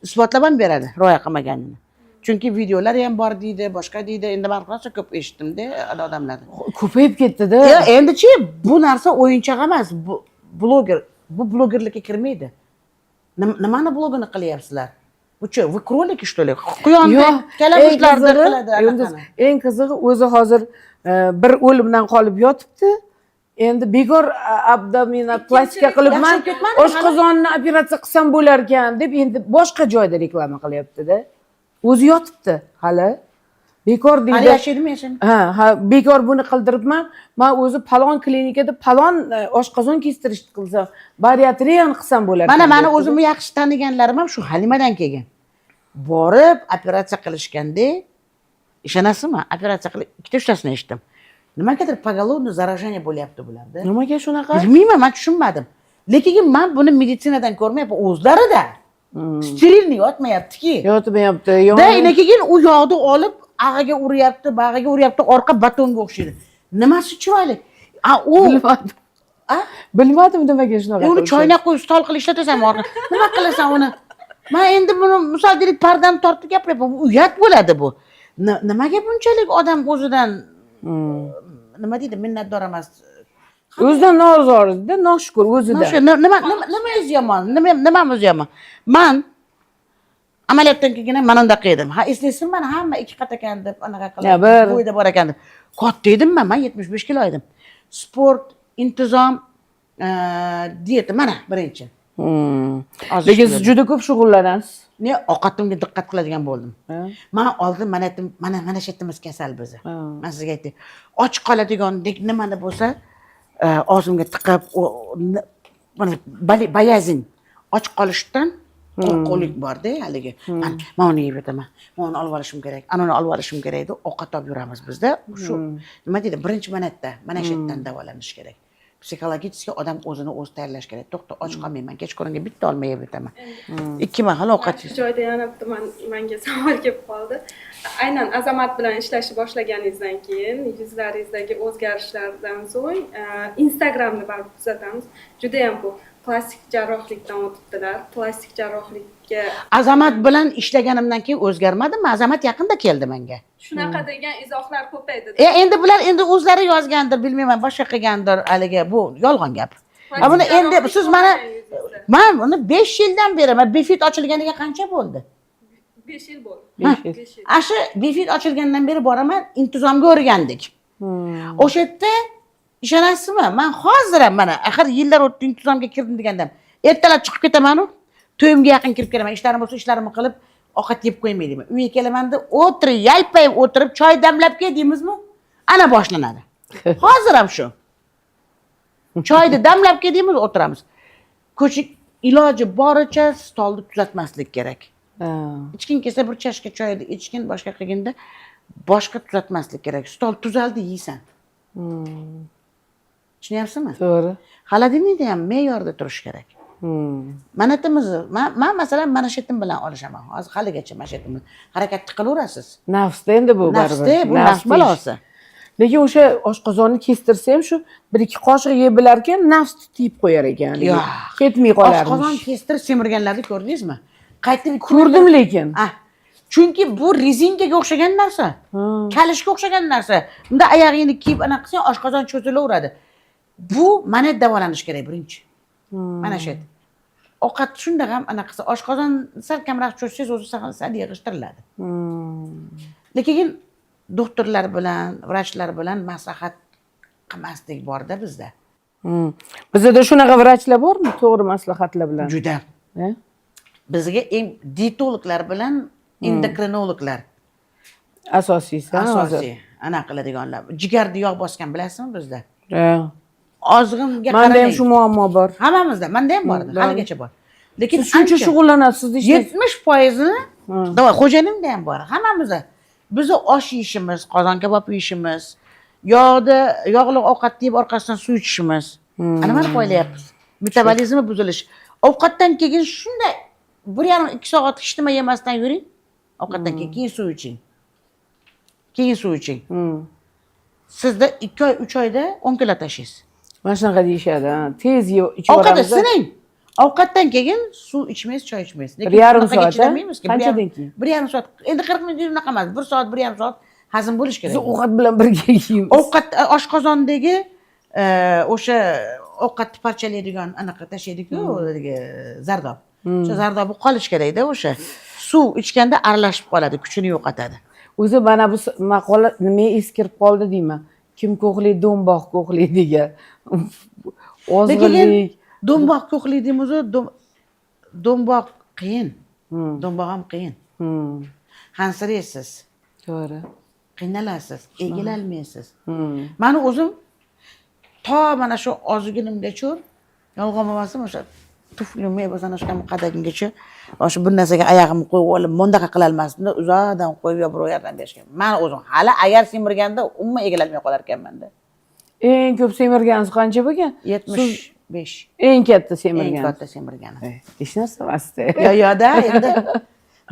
Isbotlab ham beradi rioya qilmaganini. Chunki videolar ham bor deydi, boshqa deydi. Endi man rosa ko'p eshitdimda odamlardan. Ko'payib ketdi-da. Yo, endichi bu narsa o'yinchoq emas. Bu bloger, bu blogerlikka kirmaydi. Nimani blogini qilyapsizlar? Bu что, вы кролики, что ли? Quyonni, Yo'q, kalamushlarni eng qizig'i, qiladi Yulduz, anaqani. eng qizig'i o'zi hozir bir o'limdan qolib yotibdi. Endi bekor abdominoplastika qilibman, Yaxshi ketmadimi? Oshqozonni operatsiya qilsam bo'lar ekan deb endi boshqa joyda reklama qilyapti-da. O'zi yotibdi hali. Bekor Hali deydi. yashaydimi, yashamaymi? Ha, bekor buni qildiribman. Man o'zi palon klinikada palon oshqozon kestirishni qilsam, bariatriyani qilsam bo'lar Mana ekan mani deyapti-da. o'zimni yaxshi taniganlarim ham shu Halimadan kelgan. Borib operatsiya qilishganda Ishonasizmi, operatsiya qilib ikkita uchtasini eshitdim, nimagadir поголовный заражение bo'lyapti bularda. Nimaga shunaqa? Bilmayman, man tushunmadim, lekin man buni meditsinadan ko'rmayapman, o'zlarida стерильный yotmayaptiki. Yotmayapti. Da keyin u yog'ni olib ag'iga uryapti, bag'iga uryapti, orqa batonga o'xshaydi. Nimasi chiroyli a u? Bilmadim. A? Bilmadim nimaga shunaqa Uni qilishadi. Choynak qo'yib stol qilib ishlatasanmi orqa? Nima qilasan uni? Man endi buni misol deylik, pardani tortib gapiryapman, bu uyat bo'ladi bu. Nimaga bunchalik odam o'zidan, nima deydi, minnatdor emas? O'zidan nozorda, noshukur o'zidan. Shu nima nimangiz yomon, nima, nimamiz yomon? Man amaliyotdan keyin ham mana bunaqa edim, ha, eslaysizmi? Mani hamma ikki qat ekan deb anaqa qilib, Ya, bir. bo'yda bor ekan deb. Katta edim man 75 kilo edim. Sport, intizom, dieta, mana birinchi. Ozish Lekin siz bo'ldim. juda ko'p shug'ullanasiz. Ne, ovqatimga diqqat qiladigan bo'ldim. Ha? Man oldin mana aytdim, mana shu yerimiz kasal bizni. Ha. Man sizga aytdim, och qoladigandek nimani bo'lsa og'zimga tiqib, mana боязнь, och qolishdan qo'rquvlik borda haligi. Man uni yeb yotaman, man uni olib olishim kerak, ana uni olib olishim kerak deb ovqat olib yuramiz bizda. Shu, nima deydi, birinchi mana yerda, mana shu yerdan davolanish kerak. Психологически odam o'zini o'zi tayyorlash kerak. To'xta, och qolmayman, kechqurunga bitta olma yeb yotaman, ikki mahal ovqat. Shu joyda yana bitta manga savol kelib qoldi. Aynan Azamat bilan ishlashni boshlaganingizdan keyin yuzlaringizdagi o'zgarishlardan so'ng Instagramni baribir kuzatamiz. Judayam ko'p plastik jarrohlikdan o'tibdilar. Plastik jarrohlikka Azamat bilan ishlaganimdan keyin o'zgarmadimmi? Azamat yaqinda keldi menga. Shunaqa degan izohlar ko'paydi. E, endi bular endi o'zlari yozgandir, bilmayman, boshqa qilgandir haligi, bu yolg'on gap. A, buni Plastik endi jarrohlik siz mana bo'lmagan yuzingizda. Man buni 5 yildan beri, man Befit ochilganiga qancha bo'ldi? 5 yil bo'ldi. 5 yil. 5 yil. Ana shu Befit ochilgandan beri boraman, intizomga o'rgandik. O'sha yerda, ishonasizmi, man hozir ham, mana axir yillar o'tdi, intizomga kirdim deganda, ertalab chiqib ketamanu, to'yimga yaqin kirib kelaman. Ishlarim bo'lsa, ishlarimni qilib, ovqat yeb qo'ymay deyman. Uyga kelamanda o'tirib, yalpayib o'tirib, choy damlab kel deymizmi, ana boshlanadi. Hozir ham shu choyni damlab kel deymiz, o'tiramiz. Ko'cha iloji boricha stolni tuzatmaslik kerak. Ha. Ichgin kelsa, bir chashka choyni ichgin, boshqa qilganda boshqa tuzatmaslik kerak. Stol tuzaldi, yeysan. Tushunyapsizmi? To'g'ri. Холодильник da ham me'yorda turishi kerak. Manatimizni man masalan, mana shu yetim bilan olishaman hozir, haligacha mana shu yetim bilan harakatni qilaverasiz. Nafsda endi bu baribir. Nafsda bu, nafs deyish. balosi. Lekin o'sha oshqozonni kestirsa ham, shu bir ikki qoshiq yeb bilarkan, nafs tiyib qo'yar ekan. Yo'q. Ketmay qolarmish. Oshqozon kestirib semirganlarni ko'rdingizmi qaytib? Ko'rdim lekin. Ah, chunki bu rezinkaga o'xshagan narsa, kalishga o'xshagan narsa. Bunda oyog'ingni kiyib anaqa qilsang, oshqozon cho'zilaveradi. Bu mana davolanish kerak birinchi. Mana shu yerda ovqat shundoq ham anaqa qilsa, oshqozon sal kamroq cho'zsangiz, o'zi sal yig'ishtiriladi. Lekin doktorlar bilan, vrachlar bilan maslahat qilmaslik borda bizda. Bizada shunaqa vrachlar bormi, to'g'ri maslahatlar bilan? Juda. E? Bizga eng dietologlar bilan endokrinologlar Asosiysi, ha, hozir. Asosiy anaqa qiladiganlar. Jigarni yog' bosgan, bilasizmi, bizda? Ha. Ozg'inga Manda ham qaramang. shu muammo bor. Hammamizda, manda ham bor edi, bor. haligacha bor, lekin Siz shuncha ancha. shug'ullanasiz, ishlaysiz. 70%-ini давай, xo'jayinimda ham bor, hammamizda. Bizni osh yeyishimiz, qozon kabob yeyishimiz, yog'da, yog'li ovqat yeb, orqasidan suv ichishimiz, ana nimani poylayapmiz? Metabolizmi buzilishi. Ovqatdan keyin shunday 1,5-2 soat hech nima yemasdan yuring. Ovqatdan keyin suv iching, keyin suv iching. Sizda 2 oy, 3 oyda 10 kilo tashlaysiz. Mana shunaqa deyishadi, ha. Tez yeb ichib Ovqatda yuboramiz. sining, ovqatdan keyin suv ichmaysiz, choy ichmaysiz. Lekin 1,5 bunaqaga soat, a? chidamaymiz-ki, Qanchadan keyin? 1,5 soat. Endi 40 minut unaqa emas, 1 soat, 1,5 soat hazm bo'lishi Biz kerak. ovqat bilan birga yeymiz. Ovqat oshqozondagi o'sha ovqatni parchalaydigan anaqa tashlaydiku, haligi zardob, o'sha zardobi qolishi kerakda. O'sha suv ichganda aralashib qoladi, kuchini yo'qotadi. O'zi mana bu maqola nima eskirib qoldi deyman. Kim ko'hlik, do'mboq ko'hlik degan. Lekin Ozg'inlik. Do'mboq ko'hlik deymizu, do'mboq qiyin, do'mboq ham qiyin. Hansiraysiz, qiynalasiz, egilolmaysiz. Mani o'zim to mana shu ozginimgacha, yolg'on bo'lmasin, o'sha Tuflimni bosanoshkamni qadagungacha o'sha bir narsaga oyog'imni qo'yib olib, bundaqa qilolmasdim-da, uzoqdan qo'yib yo birov yordam berishgan. Man o'zim hali agar semirganda umuman egalolmay qolar ekanman-da. Eng ko'p semirganingiz qancha bo'lgan? 75. Eng katta Eng semirgan. Katta semirganim. Hech narsa emasda. Yo, yo'da endi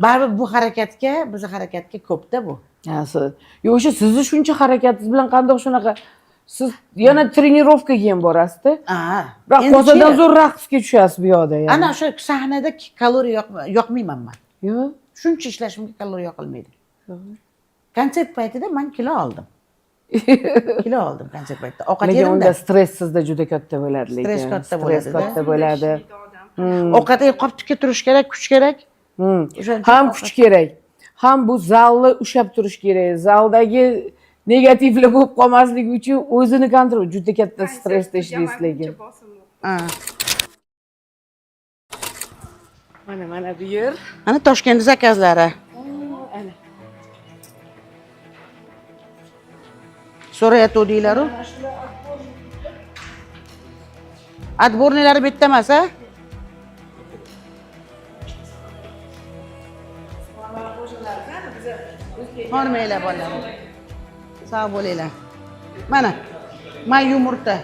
baribir bu harakatga, bizni harakatga ko'pda bu. Ha, siz. Yo'q, o'sha sizni shuncha harakatingiz bilan qandoq shunaqa, siz yana trenirovkaga ham borasiz-da. Ha. Biroq Endi-chi, qozadan zo'r raqsga tushasiz bu yoqda yana. Ana o'sha sahnada kaloriya yoqmayman man. Yo'q. Shuncha ishlashimga kaloriya yoqilmaydi. Konsert paytida man kilo oldim. Kilo oldim konsert paytida. Ovqat Lekin yedimda. unda stress sizda juda katta bo'ladi lekin. Stress katta Stress bo'ladi-da. katta bo'ladi. Ishlaydi odam. Ovqat yeb qoptikka turish kerak, kuch kerak. O'shaning uchun Ham kuch kerak, ham bu zalni ushlab turish kerak. Zaldagi negativlar bo'lib qolmasligi uchun o'zini контроль, juda katta stressda ishlaysiz lekin. Bosim bo'ldi. Ha. Mana, mana bu yer. Ana Toshkent заказ lari. Ana. So'rayotgandinglar-u. Отборный lari bu yerda emas, a? Hormanglar, bolalar. Sog' bo'linglar. Mana, man yumurta.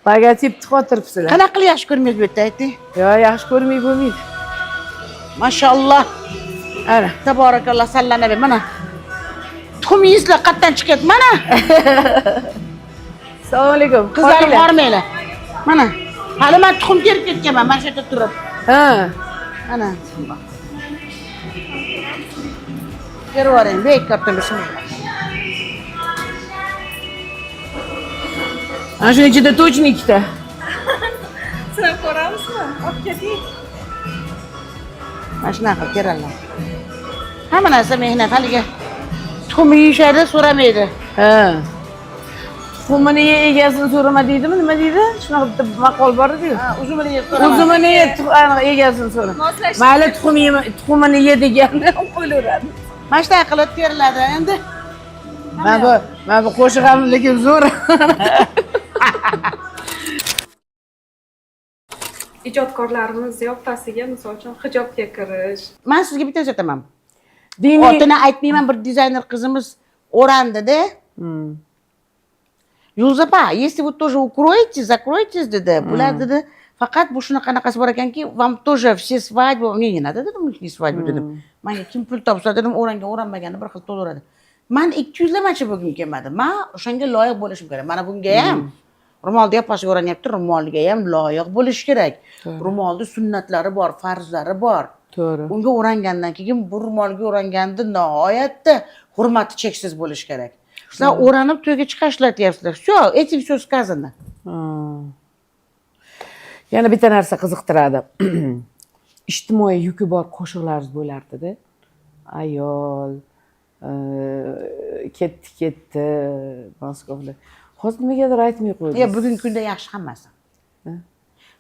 Logotip tiqotiribsizlar. Qanaqa qilib yaxshi ko'rmaysiz bu yerda, ayting? Yo, yaxshi ko'rmay bo'lmaydi. Mashalloh. Ana. Taborakalloh, sallanaver. Mana. Tuxum yeysizlar, qayerdan chiqyapti? Mana. Assalomu alaykum. Qizlarim, hormanglar. Mana. Hali man tuxum terib ketganman mana shu yerda turib. Ha. Ana. Terib yuboring, bekor bismillah. Ana shuni ichida точно ikkita. Sinab ko'ramizmi? Olib keting. Mana shunaqa qilib teradilar. Hamma narsa mehnat, haligi tuxum yeyishadi, so'ramaydi. Ha. Tuxumini ye, egasini so'rama deydimi? Nima deydi? Shunaqa bitta maqol bor edi-yu. Ha, uzumini yeb so'rama. Uzumini ye, aniq egasini so'ra. Moslashtirib. Mayli, tuxum yema, tuxumini ye deganda qo'yaveradi. Mana shunaqa qilib teriladi endi. Mana bu qo'shiq ham lekin zo'r. Ijodkorlarimiz ziyofasiga, misol uchun, hijobga kirish. Man sizga bitta narsa aytaman. Diniy Otini aytmayman, bir dizayner qizimiz o'randida. Yulduz opa, если вы тоже укроете, закроетесь, dedi, bular, dedi, faqat bu shunaqa anaqasi bor ekanki, вам тоже все свадьбы, мне не надо, dedim, их свадьбу, dedim. Manga kim pul topsa, dedim, o'rangan, o'ranmagani bir xil to'laveradi. Man ikki yuzlamachi bo'lgim kelmadi. Man o'shanga loyiq bo'lishim kerak. Mana bunga ham ro'molni yoppasiga o'ranyapti, ro'molga ham loyiq bo'lish kerak. Ro'molni sunnatlari bor, farzlari bor. Unga o'rangandan keyin, bu ro'molga o'ranganda nihoyatda hurmati cheksiz bo'lishi kerak. Sizlar o'ranib to'yga chiqasizlar deyapsizlar. Все, этим все сказано. Yana bitta narsa qiziqtiradi. Ijtimoiy yuki bor qo'shiqlaringiz bo'lardida. Ayol ketdi, ketdi Moskvaga. Hozir nimagadir aytmay qo'ydingiz. Ya, bugungi kunda yaxshi hammasi.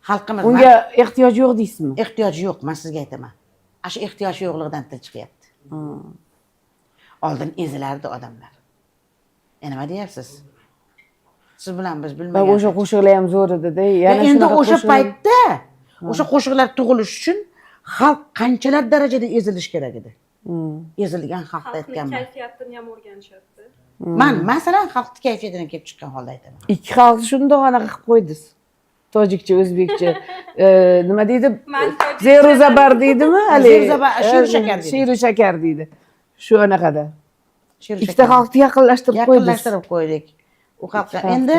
Xalqimiz Unga ehtiyoj yo'q deysizmi? Ehtiyoji yo'q, man sizga aytaman. Ana shu ehtiyoji yo'qligidan til chiqyapti. Oldin ezilardi odamlar. E, nima deyapsiz? Siz bilan biz Va bilmagan. o'sha qo'shiqlar ham zo'r edi-da. Yana Endi shunaqa o'sha qo'shiqlar- paytda o'sha qo'shiqlar tug'ilishi uchun xalq qanchalar darajada ezilishi kerak edi. Ezilgan xalqda Xalqni aytganman. Kayfiyatini ham o'rganishyapti. Man masalan xalqni kayfiyatidan kelib chiqqan holda aytaman. Ikki xalqni shundoq anaqa qilib qo'ydingiz. Tojikcha, o'zbekcha. Nima deydi? Man tojikcha- Zeru zabar deydimi? Haligi. Zeru zabar, she'ru shakar deydi. She'ru shakar deydi. Shu anaqada. She'ru Ikkita shakar. Xalqni yaqinlashtirib qo'ydingiz. Yaqinlashtirib qo'ydik. U xalqqa Ikki xalqni. Endi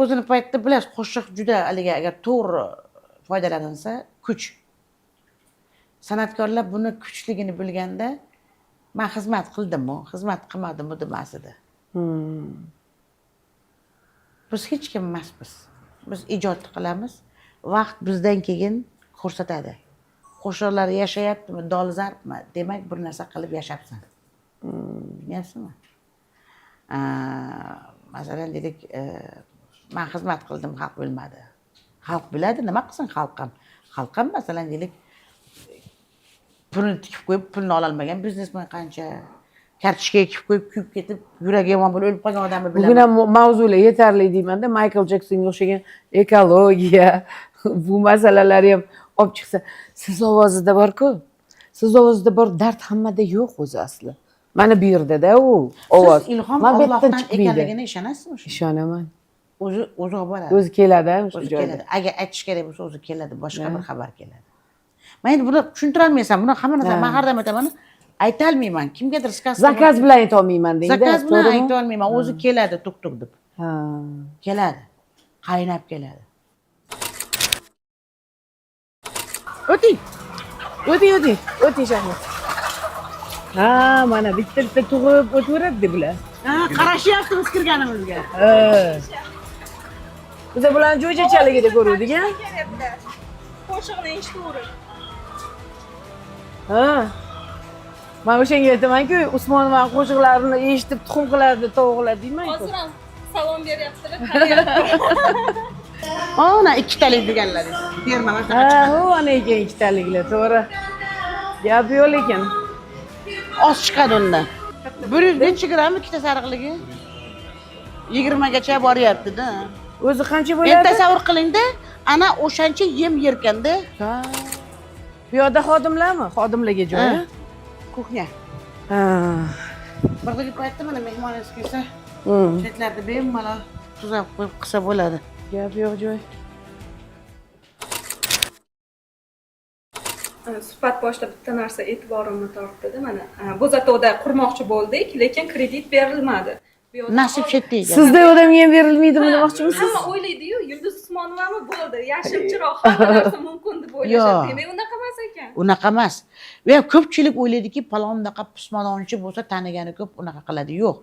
o'zini paytida bilasiz, qo'shiq juda haligi agar to'g'ri foydalanilsa, kuch. San'atkorlar buni kuchligini bilganda, man xizmat qildimmi, xizmat qilmadimmi demas edi. Biz hech kim emasmiz. Biz ijod qilamiz. Vaqt bizdan keyin ko'rsatadi. Qo'shiqlar yashayaptimi, dolzarbmi? Demak, bir narsa qilib yashabsan. Tushunyapsizmi? Masalan, deylik, man xizmat qildim, xalq bilmadi. Xalq biladi, nima qilsin xalq ham? Xalq ham, masalan, deylik, pulini tikib qo'yib, pulini ololmagan biznesmen qancha? Kartoshka ekib qo'yib, kuyib ketib, yuragi yomon bo'lib o'lib qolgan odamni Bugun bilaman. Ham mavzular yetarli deymanda. Michael Jacksonga o'xshagan ekologiya bu masalalar ham olib chiqsa, siz ovozida borku, siz ovozida bor dard hammada yo'q o'zi asli. Mana bu yerdada u ovoz. Siz ilhom Mana bu yerdan Allohdan chiqmaydi. Ekanligini ishonasizmi shunga? Ishonaman. O'zi olib boradi. O'zi keladi o'sha O'zi joyda. Keladi. Agar aytish kerak bo'lsa, o'zi keladi, boshqa bir xabar keladi. Man endi buni tushuntirolmaysan, buni hamma narsa, man har doim aytaman, aytolmayman kimgadir, сказка. Заказ bilan aytolmayman dengda. Заказ bilan To'g'rimi? Aytolmayman, o'zi keladi, tuk tuk deb keladi, qaynab keladi. O'ting. O'ting, o'ting, o'ting, Shahlo. Ha, mana bitta bitta tug'ib o'taveradi bular. Ha, qarashyapti biz kirganimizga. Ha. Biza bularni jo'jachaligida ko'ruvdik a. Qo'shig'ini eshitaverib. Ha. Man o'shanga aytamanku, Usmonovani qo'shiqlarini eshitib tuxum qiladi tovuqlar deyman-ku. Hozir ham salom beryaptilar, qarayapti. Ana ikkitalik deganlaringiz terma mana shunaqa. Ha, u ana ekan ikkitaliklar, to'g'ri. Gap yo'q lekin. Oz chiqadi undan. 100 nechi gramm ikkita sariqligi? 20gacha boryapti-da. O'zi qancha Endi bo'ladi? Tasavvur qilingda, ana o'shancha yem yerkanda. Ha. Bu yoqda xodimlarmi? Xodimlarga joy. Ha. Кухня. Ha. Bir paytda mana mehmoningiz kelsa, chetlarda bemalol tuzab qo'yib qilsa bo'ladi. Gap yo'q joy. Suhbat boshida bitta narsa e'tiborimni tortdida. Mana, Bo'zatovda qurmoqchi bo'ldik, lekin kredit berilmadi. Bu yoqda Nasib chetda ekan. Sizday odamga ham berilmaydimi Ha, demoqchimisiz? hamma o'ylaydiyu, Yulduz Usmonovami, bo'ldi, yashil chiroq, hamma narsa mumkin deb o'ylashadi. Yo'q. Demak, unaqa emas ekan. Unaqa emas. Va ko'pchilik o'ylaydiki, falon unaqa pismadonchi bo'lsa, tanigani ko'p, unaqa qiladi. Yo'q.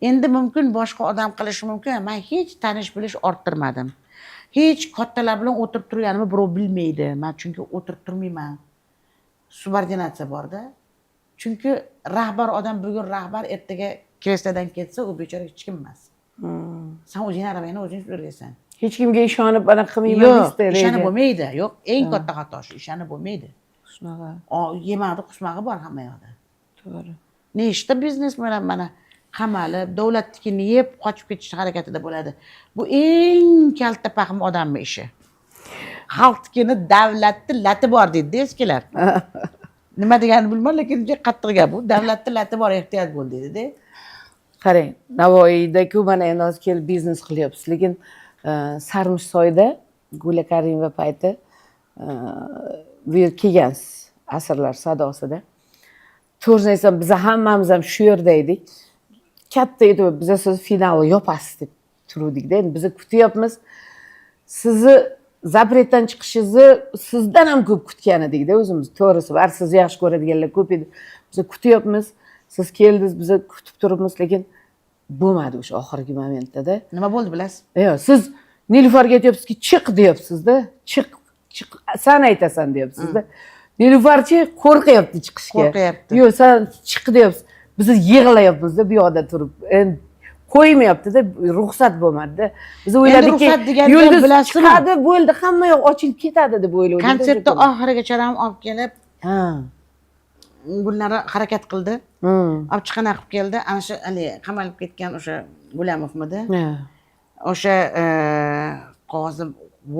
Endi mumkin, boshqa odam qilishi mumkin. Man hech tanish bilish orttirmadim. Hech kattalar bilan o'tirib turganimni birov bilmaydi. Man chunki o'tirib turmayman. Subordinatsiya borda. Chunki rahbar odam bugun rahbar, ertaga kreslodan ketsa, u bechora hech kim emas. San o'zingni arabangni o'zing sudraysan. Hech kimga ishonib anaqa qilmayman Yo'q, deysizda, reja. Ishonib bo'lmaydi. Yo'q, eng katta xato shu, ishonib bo'lmaydi. Shunaqa. Yemag'i, qusmag'i bor hamma yoqda. To'g'ri. Nechta biznesmen mana qamalib, davlatnikini yeb qochib ketish harakatida bo'ladi. Bu eng kalta pahm odamni ishi. Xalqnikini, davlatni lati bor deydi eskilar. Nima deganini bilmayman, lekin juda qattiq gap bu. Davlatni lati bor, ehtiyot bo'l deydi. Qarang, Navoiyda-ku mana endi hozir kelib biznes qilyapsiz, lekin Sarmishsoyda Gula Karimova payti bu yer kelgansiz Asrlar sadosida. To'g'risini aytsam, biza hammamiz ham shu yerda edik. Katta etib biza siz finalni yopasiz deb turuvdikda. Endi biza kutyapmiz. Sizni запрет dan chiqishingizni sizdan ham ko'p kutgan edikda o'zimiz. To'g'risi, bar sizni yaxshi ko'radiganlar ko'p edi. Biz kutyapmiz. Siz keldingiz, biza kutib turibmiz, lekin bo'lmadi o'sha oxirgi momentda. Nima bo'ldi bilasiz? Yo'q, siz Nilufarga aytyapsizki, chiq deyapsizda, chiq, chiq, san aytasan deyapsizda. Nilufarchi qo'rqyapti chiqishga. Qo'rqyapti. Yo'q, san chiq deyapsiz. Biz yig'layapmizda bu yoqda turib. Endi qo'ymayapti-da, ruxsat bo'lmadi-da. Biz o'yladikki, Ruxsat deganda Yulduz bilasizmi? chiqadi, bo'ldi, hamma yoq ochilib ketadi deb o'yladik. Konsertni oxirigacha ham olib kelib, Ha. Gulnara harakat qildi. Olib chiqana qilib keldi. Ana shu haligi qamalib ketgan o'sha Gulamovmidi? Ha. O'sha qog'ozni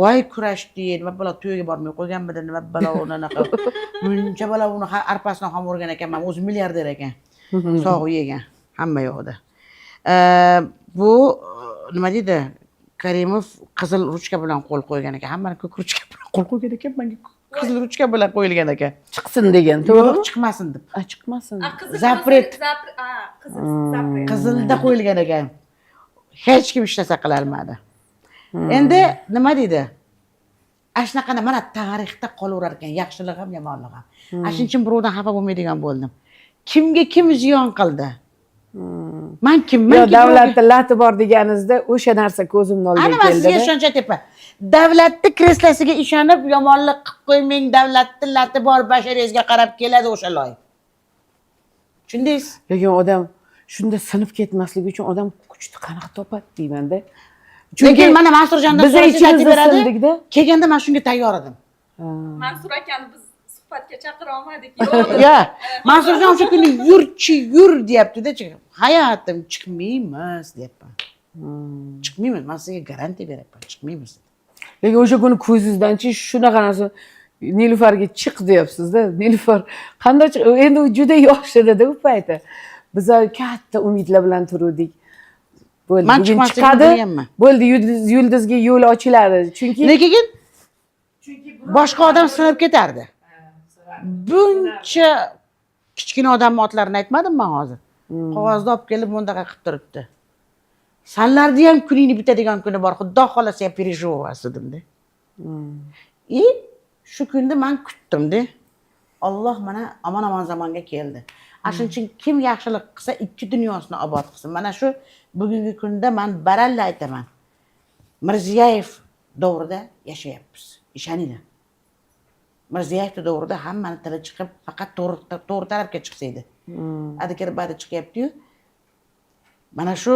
voy kurashdi, nima balo, to'yga bormay qo'yganmidi, nima balo, uni anaqa muncha balo, uni arpasini xom urgan ekanman, o'zi milliarder ekan, sog'ib yegan hamma yoqda. Bu nima deydi, Karimov qizil ruchka bilan qo'l qo'ygan ekan, hammani ko'k ruchka bilan qo'l qo'ygan ekan, manga qizil ruchka bilan qo'yilgan ekan. Chiqsin degan, Yo'q, to'g'rimi? chiqmasin deb. A, chiqmasin. A, qizil. Запрет. Qizil, qizil запрет. Qizilda qo'yilgan ekan, hech kim hech narsa qilolmadi. Endi nima deydi, ana shunaqa mana tarixda qolaverar ekan, yaxshilik ham, yomonlik ham. Ana shuning uchun birovdan xafa bo'lmaydigan bo'ldim. Kimga kim ziyon qildi, man kimman Yo, ki davlatda lati bor deganingizda o'sha narsa ko'zimni oldiga Ana man sizga keldi. ishonch aytyapman, davlatni kreslosiga ishonib yomonlik qilib qo'ymang, davlatni lati bor, basharangizga qarab keladi o'sha loy, tushundingiz? Lekin odam shunda sinib ketmasligi uchun odam kuchni qanaqa topadi deymanda. Lekin mana Mansurjondan biza so'rasangiz aytib ichimizda beradi. sindikda. Kelganda man shunga tayyor edim. Mansur akani biz suhbat Suhbatga chaqira olmadik, yo'q. Ya, Mansurjon o'sha kuni "Yurchi, yur", deyapti-da. "Hayotim, chiqmaymiz", deyapman. "Chiqmaymiz, man sizga garantiya beryapman, chiqmaymiz". Lekin o'sha kuni ko'zingizdanchi shunaqa narsa, Nilufarga "Chiq", deyapsizda. Nilufar qanday endi u juda yosh edida u payti. Bizlar katta umidlar bilan turuvdik. Bo'ldi, Man bugun chiqmasligimni chiqadi, bilganman. bo'ldi, yulduzga yo'l ochiladi, chunki Lekin boshqa odam sinib ketardi. Buncha kichkina odamni otlarini aytmadim man hozir. Qog'ozni olib kelib, bundaqa qilib turibdi. "Sanlarni ham kuningni bitadigan kuni bor, xudo xohlasa, я переживу вас", dedimda. И shu kunda man kutdimda. Alloh mana omon omon zamonga keldi. Ana shuning uchun kim yaxshilik qilsa, ikki dunyosini obod qilsin. Mana shu bugungi kunda man baralla aytaman. Mirziyoyev davrida yashayapmiz. Ishoninglar. Mirziyoyev davrida hammani tili chiqib, faqat to'g'ri to'g'ri tarafga chiqsa edi. Adikir badi chiqyapti-yu. Mana shu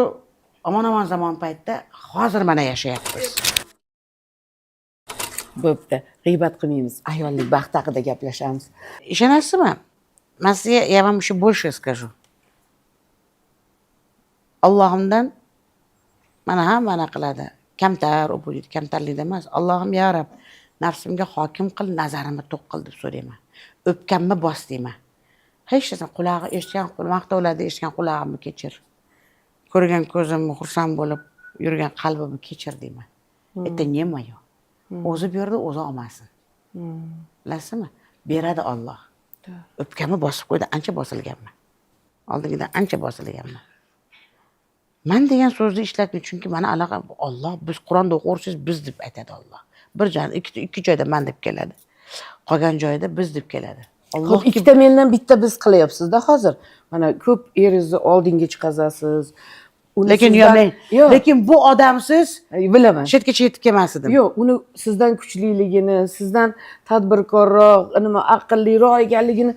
omon omon zamon paytda hozir mana yashayapmiz. Bo'pti, g'iybat qilmaymiz, ayollik baxti haqida gaplashamiz. Ishonasizmi? Man sizga, я вам еще больше скажу. Allohimdan mana hammani qiladi. Kamtar, u bu deydi, kamtarlikda emas. "Allohim, ya Rab, nafsimga hokim qil, nazarimni to'q qil", deb so'rayman. "O'pkamni bos", deyman. Hech narsa qulog'i eshitgan, maqtovlarni eshitgan qulog'imni kechir. Ko'rgan ko'zimni, xursand bo'lib yurgan qalbimni kechir, deyman. Это не мое. O'zi berdi, o'zi olmasin. Bilasizmi? Beradi Olloh. O'pkamni bosib qo'ydi, ancha bosilganman. Oldingidan ancha bosilganman. "Man" degan so'zni ishlatmang, chunki mani aloqa Olloh, biz Qur'onda o'qirsiz, "biz" deb aytadi Olloh. Bir joy, ikki joyda "man" deb keladi. Qolgan joyda "biz" deb keladi. Alloh. Ho'p, ikkita mendan bitta "biz" qilyapsizda hozir. Mana ko'p eringizni oldinga chiqazasiz. Uni Lekin sizdan- Yo'q, lekin bu odamsiz bilaman. shu yergacha yetib kelmas edim. Yo'q, uni sizdan kuchliligini, sizdan tadbirkorroq, nima, aqlliroq ekanligini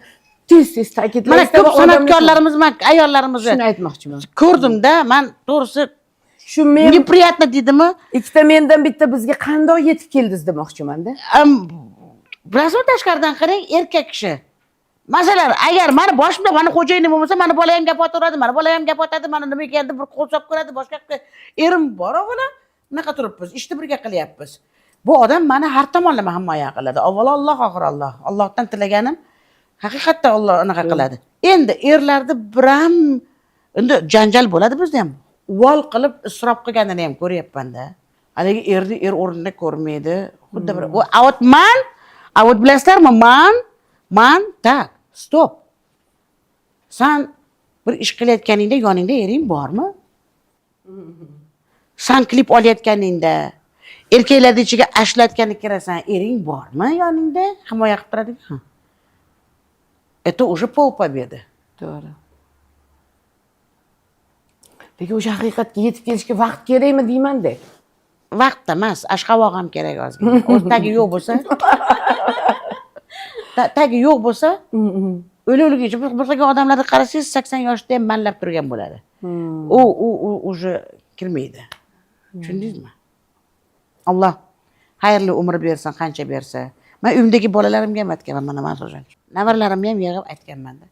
tez tez ta'kidlaysiz. Mana ko'p Va odamlar san'atkorlarimiz, man ayollarimizni Shuni aytmoqchiman. ko'rdimda, man to'g'risi Shu men неприятно deydimi? ikkita mendan bitta bizga qandoq yetib keldingiz demoqchimanda. Bilasizmi, tashqaridan qarang, erkak kishi. Masalan, agar mani boshimda mani xo'jayinim bo'lmasa, mani bola ham gap otaveradi, mani bola ham gap otadi, mani nima ekan deb bir qo'l solib ko'radi, boshqa qilib. Erim bor, o'g'lim, bunaqa turibmiz, ishni birga qilyapmiz. Bu odam mani har tomonlama himoya qiladi. Avvalo Alloh, oxiri Alloh. Allohdan tilaganim, haqiqatda Alloh anaqa qiladi. Endi erlarni biram endi janjal bo'ladi bizda ham. Uvol qilib isrof qilganini ham ko'ryapman-da. Haligi erni er o'rnida ko'rmaydi. Xuddi bir а вот man, а вот bilasizlarmi, man так, стоп. San bir ish qilayotganingda yoningda ering bormi? San klip olayotganingda erkaklarni ichiga ashlatgani kirasan, ering bormi yoningda? Himoya qilib turadi. Ha. Это уже пол победы. To'g'ri. Lekin o'sha haqiqatga yetib kelishga vaqt kerakmi deymanda. Vaqtda emas, ashqovoq ham kerak ozgina. O'zi tagi yo'q bo'lsa, tagi yo'q bo'lsa, o'la o'lguncha bir xil odamlarni qarasangiz, 80 yoshda ham manlab turgan bo'ladi. U уже kirmaydi. Tushundingizmi? Alloh xayrli umr bersin, qancha bersa. Man uyimdagi bolalarimga ham aytganman, mana Mansurjon. Nevaralarimga ham yig'ib aytganman-da.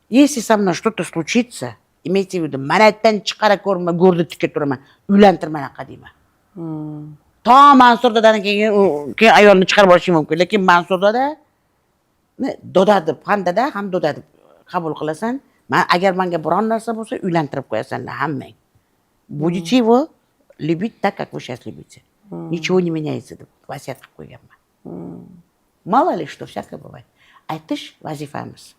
Если со мной что-то случится, имейте в виду, mana yerdan chiqara ko'rma, go'rda tikka turaman, uylantir manaqa deyman. To Mansur dadadan keyin keyin ayolni chiqarib olishing mumkin, lekin Mansur dada doda deb, ham dada, ham doda deb qabul qilasan. Man agar menga biron narsa bo'lsa, uylantirib qo'yasanlar hammang. Будете его любить так, как вы сейчас любите. Ничего не меняется, deb vasiyat qilib qo'yganman. Мало ли что, всякое бывает. Aytish vazifamiz.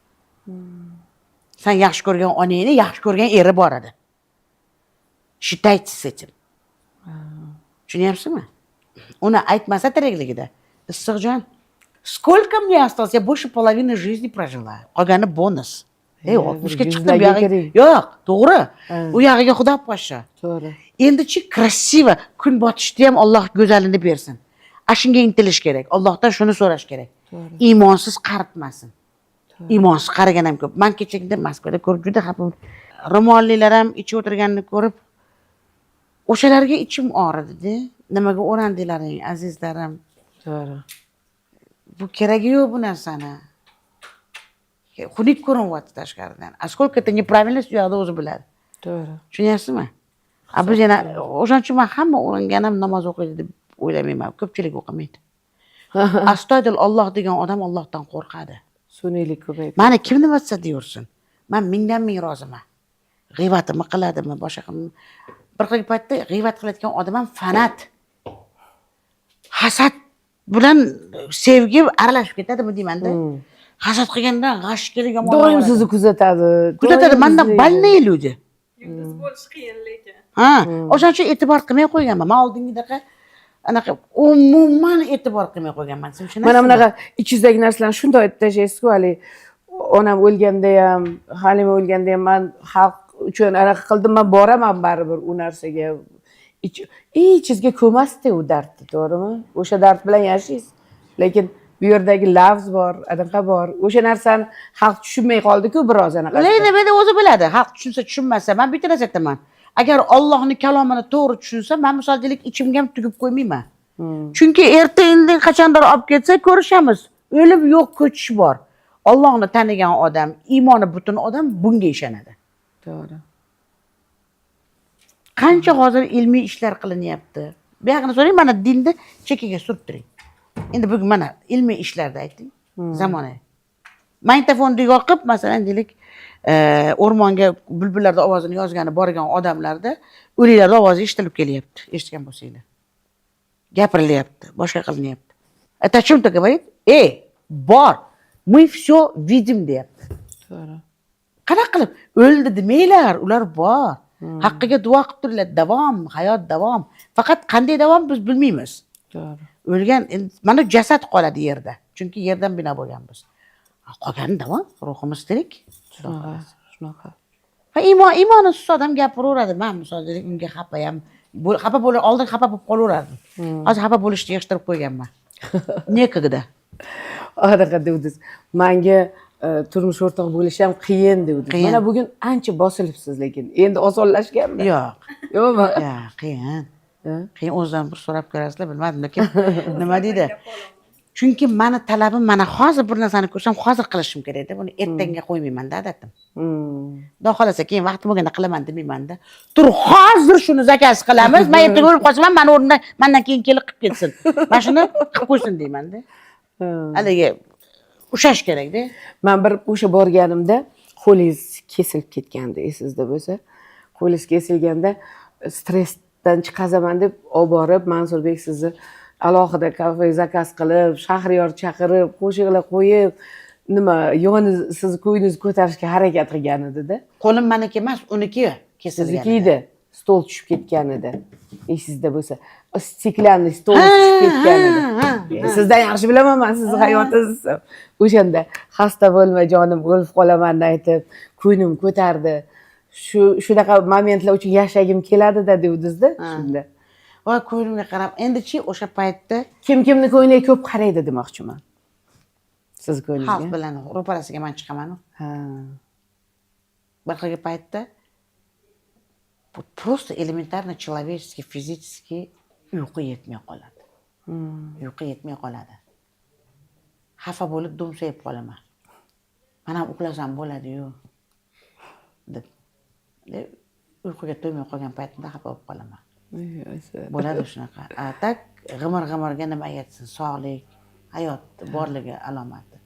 San yaxshi ko'rgan onangni yaxshi ko'rgan eri bor edi. Считайтесь с этим. Tushunyapsizmi? Uni aytmasa tirikligida. Issiqjon. Сколько мне осталось? Я больше половины жизни прожила. Qolgani bonus. Ey, 60 ga chiqdim yuzlarga buyog'iga. kerak. Yo'q, to'g'ri. U yog'iga xudo poshsha. To'g'ri. Endichi красиво kun botishda ham Alloh go'zalini bersin. A shunga intilish kerak. Allohdan shuni so'rash kerak. Iymonsiz qaritmasin. Iymonsiz qarigan ham ko'p. Man kechagida Moskvada ko'rib juda xafa bo'ldim. Ro'mollilar ham ichib o'tirganini ko'rib, o'shalarga ichim og'ridi. Nimaga o'randilaring, azizlarim? To'g'ri. Bu keragi yo'q bu narsani. Xunuk ko'rinyapti tashqaridan. А сколько это неправильность, u yoqda o'zi biladi. To'g'ri. Tushunyapsizmi? A biz yana o'shaning uchun man hamma uringan ham namoz o'qiydi deb o'ylamayman. Ko'pchilik o'qimaydi. Astoydil Olloh degan odam Ollohdan qo'rqadi. Sun'iylik ko'payib. Mani kim nima desa deyaversin. Man mingdan ming roziman. G'iybatimni qiladimi, boshqa qilmi? Bir xil paytda g'iybat qilayotgan odam ham fanat. Hasad bilan sevgi aralashib ketadimi deymanda. Hasad qilgandan g'ash kelib yomon. Doim sizni kuzatadi. Kuzatadi. Doim Mandan izlaydi. Больные люди. Yulduz bo'lish qiyin lekin. Ha, o'shaning uchun e'tibor qilmay qo'yganman. Man oldingidaqa anaqa umuman e'tibor qilmay qo'yganman. Siz tushunasizmi? Mana bunaqa ichingizdagi narsalarni shundoq aytib tashlaysizku, haligi onam o'lganda ham, Halima o'lganda ham man xalq uchun anaqa qildim, man boraman baribir u narsaga. Ichingizga ko'masdi u dardni, to'g'rimi? O'sha dard bilan yashaysiz. Lekin bu yerdagi lafz bor, anaqa bor. O'sha narsani xalq tushunmay qoldi-ku biroz anaqa. Lekin meni o'zi biladi. Xalq tushunsa, tushunmasa, man bitta narsa aytaman. Agar Allohning kalomini to'g'ri tushunsa, man misol deylik ichimga ham tugib qo'ymayman. Chunki erta indin qachondir olib ketsa ko'rishamiz. O'lim yo'q, ko'chish bor. Allohni tanigan odam, iymoni butun odam bunga ishonadi. To'g'ri. Qancha hozir ilmiy ishlar qilinyapti. Bu yog'ini so'rang, mana dinni chekkaga surib turing. Endi bugun mana ilmiy ishlarda ayting. Zamonaviy. Magnitofonni yoqib, masalan, deylik, o'rmonga bulbullarni ovozini yozgani borgan odamlarda o'liklarni ovozi eshitilib kelyapti. Eshitgan bo'lsanglar. Gapirilyapti, boshqa qilinyapti. Это о чем-то говорит? Ey, bor. Мы все видим deyapti. To'g'ri. Qanaqa qilib o'ldi demanglar, ular bor. Haqqiga duo qilib turinglar, davom, hayot davom. Faqat qanday davom biz bilmaymiz. To'g'ri. O'lgan endi mana jasad qoladi yerda. Chunki yerdan bino bo'lganmiz. Qolgani davom, ruhimiz tirik. Xudo Shunaqa, xohlasa. Shunaqa. Va iymon iymonisiz odam gapiraveradi. Man misol deylik unga xafa ham xafa bo'la oldin xafa bo'lib qolaverardim. Hozir xafa bo'lishni yig'ishtirib qo'yganman. Некогда. Anaqa devdingiz. Manga turmush o'rtoq bo'lish ham qiyin devdingiz. Qiyin. Mana bugun ancha bosilibsiz lekin. Endi osonlashganmi? Yo'q. Yo'qmi? Yo'q, qiyin. Ha? Qiyin, o'zidan bir so'rab ko'rasizlar, bilmadim, lekin nima deydi? Chunki mani talabim, mana hozir bir narsani ko'rsam hozir qilishim kerakda, buni ertanga qo'ymaymanda odatim. Xudo xohlasa keyin vaqtim bo'lganda qilaman demaymanda. Tur, hozir shuni заказ qilamiz. Man ertaga o'lib qolsam ham mani o'rnimda mandan keyin kelib qilib ketsin. Mana shuni qilib qo'ysin deymanda. Haligi ushash kerakda. Man bir o'sha borganimda qo'lingiz kesilib ketgandi, esingizda bo'lsa. Qo'lingiz kesilganda stressdan chiqazaman deb olib borib, Mansurbek sizni alohida kafe заказ qilib, Shahriyor chaqirib, qo'shiqlar qo'yib, nima, yoni sizni ko'nglingizni ko'tarishga harakat qilgan edida. Qo'lim maniki emas, uniki kesilgan. Sizniki edi. Stol tushib ketgan edi. Esingizda bo'lsa. Стеклянный stol tushib ketgan edi. Sizdan yaxshi bilaman man sizni hayotingizni. O'shanda xasta bo'lma jonim, o'lib qolaman aytib, ko'nglim ko'tardi. Shu shunaqa momentlar uchun yashagim keladida devdingizda shunda. Voy, ko'nglimga qarab, endichi o'sha paytda Kim kimni ko'ngliga ko'p qaraydi demoqchiman. Siz xalq ko'nglingizga. Bilan ro'parasiga man chiqaman. Ha. Bir xil paytda bu просто элементарно человеческий, физический uyqu yetmay qoladi. Uyqu yetmay qoladi. Xafa bo'lib do'msayib qolaman. Man ham uxlasam bo'ladi-yu deb. Deb uyquga to'ymay qolgan paytimda xafa bo'lib qolaman. Bo'ladi shunaqa. A так g'imir g'imirga nima yetsin, sog'lik, hayot borligi alomati.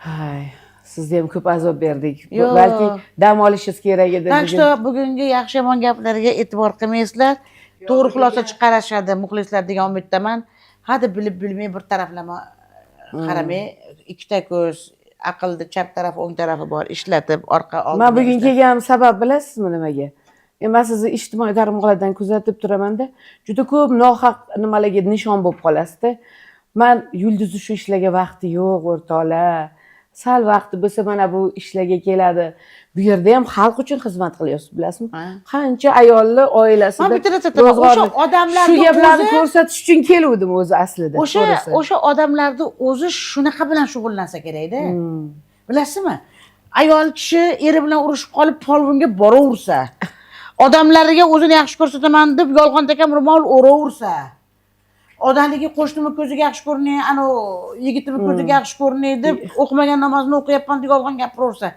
Hay, sizga ham ko'p azob berdik. Yo'q. Balki dam olishingiz kerak edi Так bugun. что bugungi yaxshi yomon gaplarga e'tibor qilmaysizlar. To'g'ri xulosa chiqarishadi muxlislar degan umiddaman. Hadi bilib bilmay bir taraflama qaramay, ikkita ko'z, aqlni chap tarafi, o'ng tarafi bor, ishlatib orqa oldinga Man bugun ishlatib. kelganim sabab bilasizmi nimaga? Men sizni ijtimoiy tarmoqlardan kuzatib turamanda, juda ko'p nohaq nimalarga nishon bo'lib qolasizda. Man Yulduzni shu ishlarga vaqti yo'q, o'rtoqlar. Sal vaqti bo'lsa mana bu ishlarga keladi. Bu yerda ham xalq uchun xizmat qilyapsiz, bilasizmi? Ha. Qancha ayolni oilasida Man bitta narsa aytaman, o'sha odamlarni shu gaplarni o'zi- ko'rsatish uchun keluvdim o'zi aslida. O'sha to'g'risi. o'sha odamlarni o'zi shunaqa bilan shug'ullansa kerakda. Bilasizmi? Ayol kishi eri bilan urushib qolib polvonga boraversa, odamlarga o'zini yaxshi ko'rsataman deb yolg'on takam ro'mol o'raversa, Odaligi qo'shnimni ko'ziga yaxshi ko'rinay, anavi yigitimni ko'ziga yaxshi ko'rinay deb o'qimagan namozini o'qiyapman deb yolg'on gapiraversa,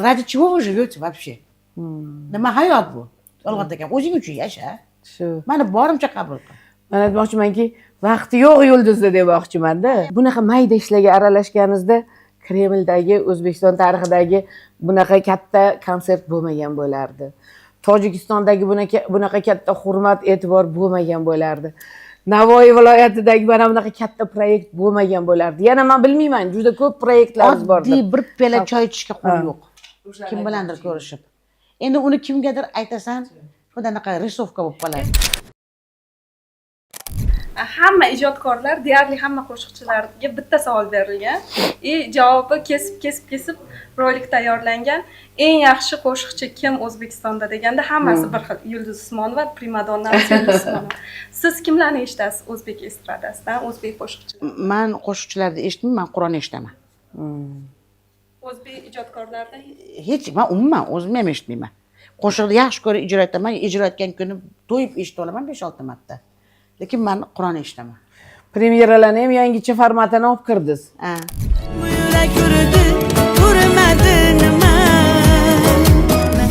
ради чего вы живете вообще? Nima hayot bu? Yolg'on ekan, o'zing uchun yasha. Shu. Mani borimcha qabul qil. Man aytmoqchimanki, vaqti yo'q yulduzda demoqchimanda. Bunaqa mayda ishlarga aralashganingizda Kremldagi, O'zbekiston tarixidagi bunaqa katta konsert bo'lmagan bo'lardi. Tojikistondagi bunaqa katta hurmat, e'tibor bo'lmagan bo'lardi. Navoiy viloyatidagi mana bunaqa katta proyekt bo'lmagan bo'lardi. Yana man bilmayman, juda ko'p proyektlaringiz bor. Oddiy bir piyola choy ichishga qo'l yo'q, kim bilandir ko'rishib. Endi uni kimgadir aytasan, xuddi anaqa рисовка bo'lib qoladi. Hamma ijodkorlar, deyarli hamma qo'shiqchilarga bitta savol berilgan и javobi kesib, kesib, kesib rolik tayyorlangan. Eng yaxshi qo'shiqchi kim O'zbekistonda deganda hammasi bir xil: Yulduz Usmonova, primadonnamiz Yulduz Usmonova. Siz kimlarni eshitasiz o'zbek estradasidan, o'zbek qo'shiqchilar? Man qo'shiqchilarni eshitmayman, man Qur'on eshitaman. O'zbek ijodkorlaridan? Hech, man umuman o'zim ham eshitmayman. Qo'shiqni yaxshi ko'rib ijro etaman, ijro etgan kuni to'yib eshitib olaman besh olti marta, lekin man Qur'on eshitaman. Premyeralarni ham yangicha formatini olib kirdingiz. Ha. Bu yurak yurdi, ko'rmadi nima?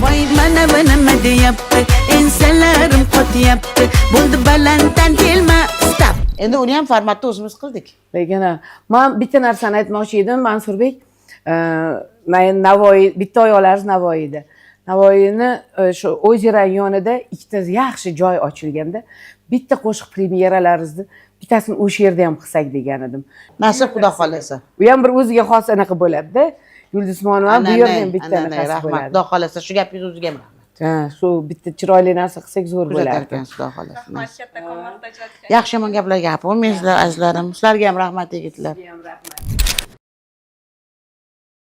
Voy, mana bu nima deyapti? Ensalarim qotyapti. Bo'ldi, balanddan kelma, stop. Endi uni ham formatni o'zimiz qildik. Lekin ha, man bitta narsani aytmoqchi edim, Mansurbek. Man Navoiy, bitta oyoqlaringiz Navoiyda. Navoiyni shu озеро yonida ikkita yaxshi joy ochilganda, bitta qo'shiq premyeralaringizni bittasini o'sha yerda ham qilsak degan edim. Nasib, xudo xohlasa. U ham bir o'ziga xos anaqa bo'ladida. Yulduz Usmonova bu yerda ham bitta Ananay, anaqasi rahmat. bo'ladi. Xudo xohlasa, shu gapingiz o'ziga ham rahmat. Ha, shu bitta chiroyli narsa qilsak zo'r Kuzatar bo'lardi. ekansiz, xudo xohlasa. Rahmat kattakon, vaqt ajratgan. Yaxshi yomon gaplarga xafa bo'lmaysizlar, azizlarim. Sizlarga ham rahmat, yigitlar. Ham rahmat.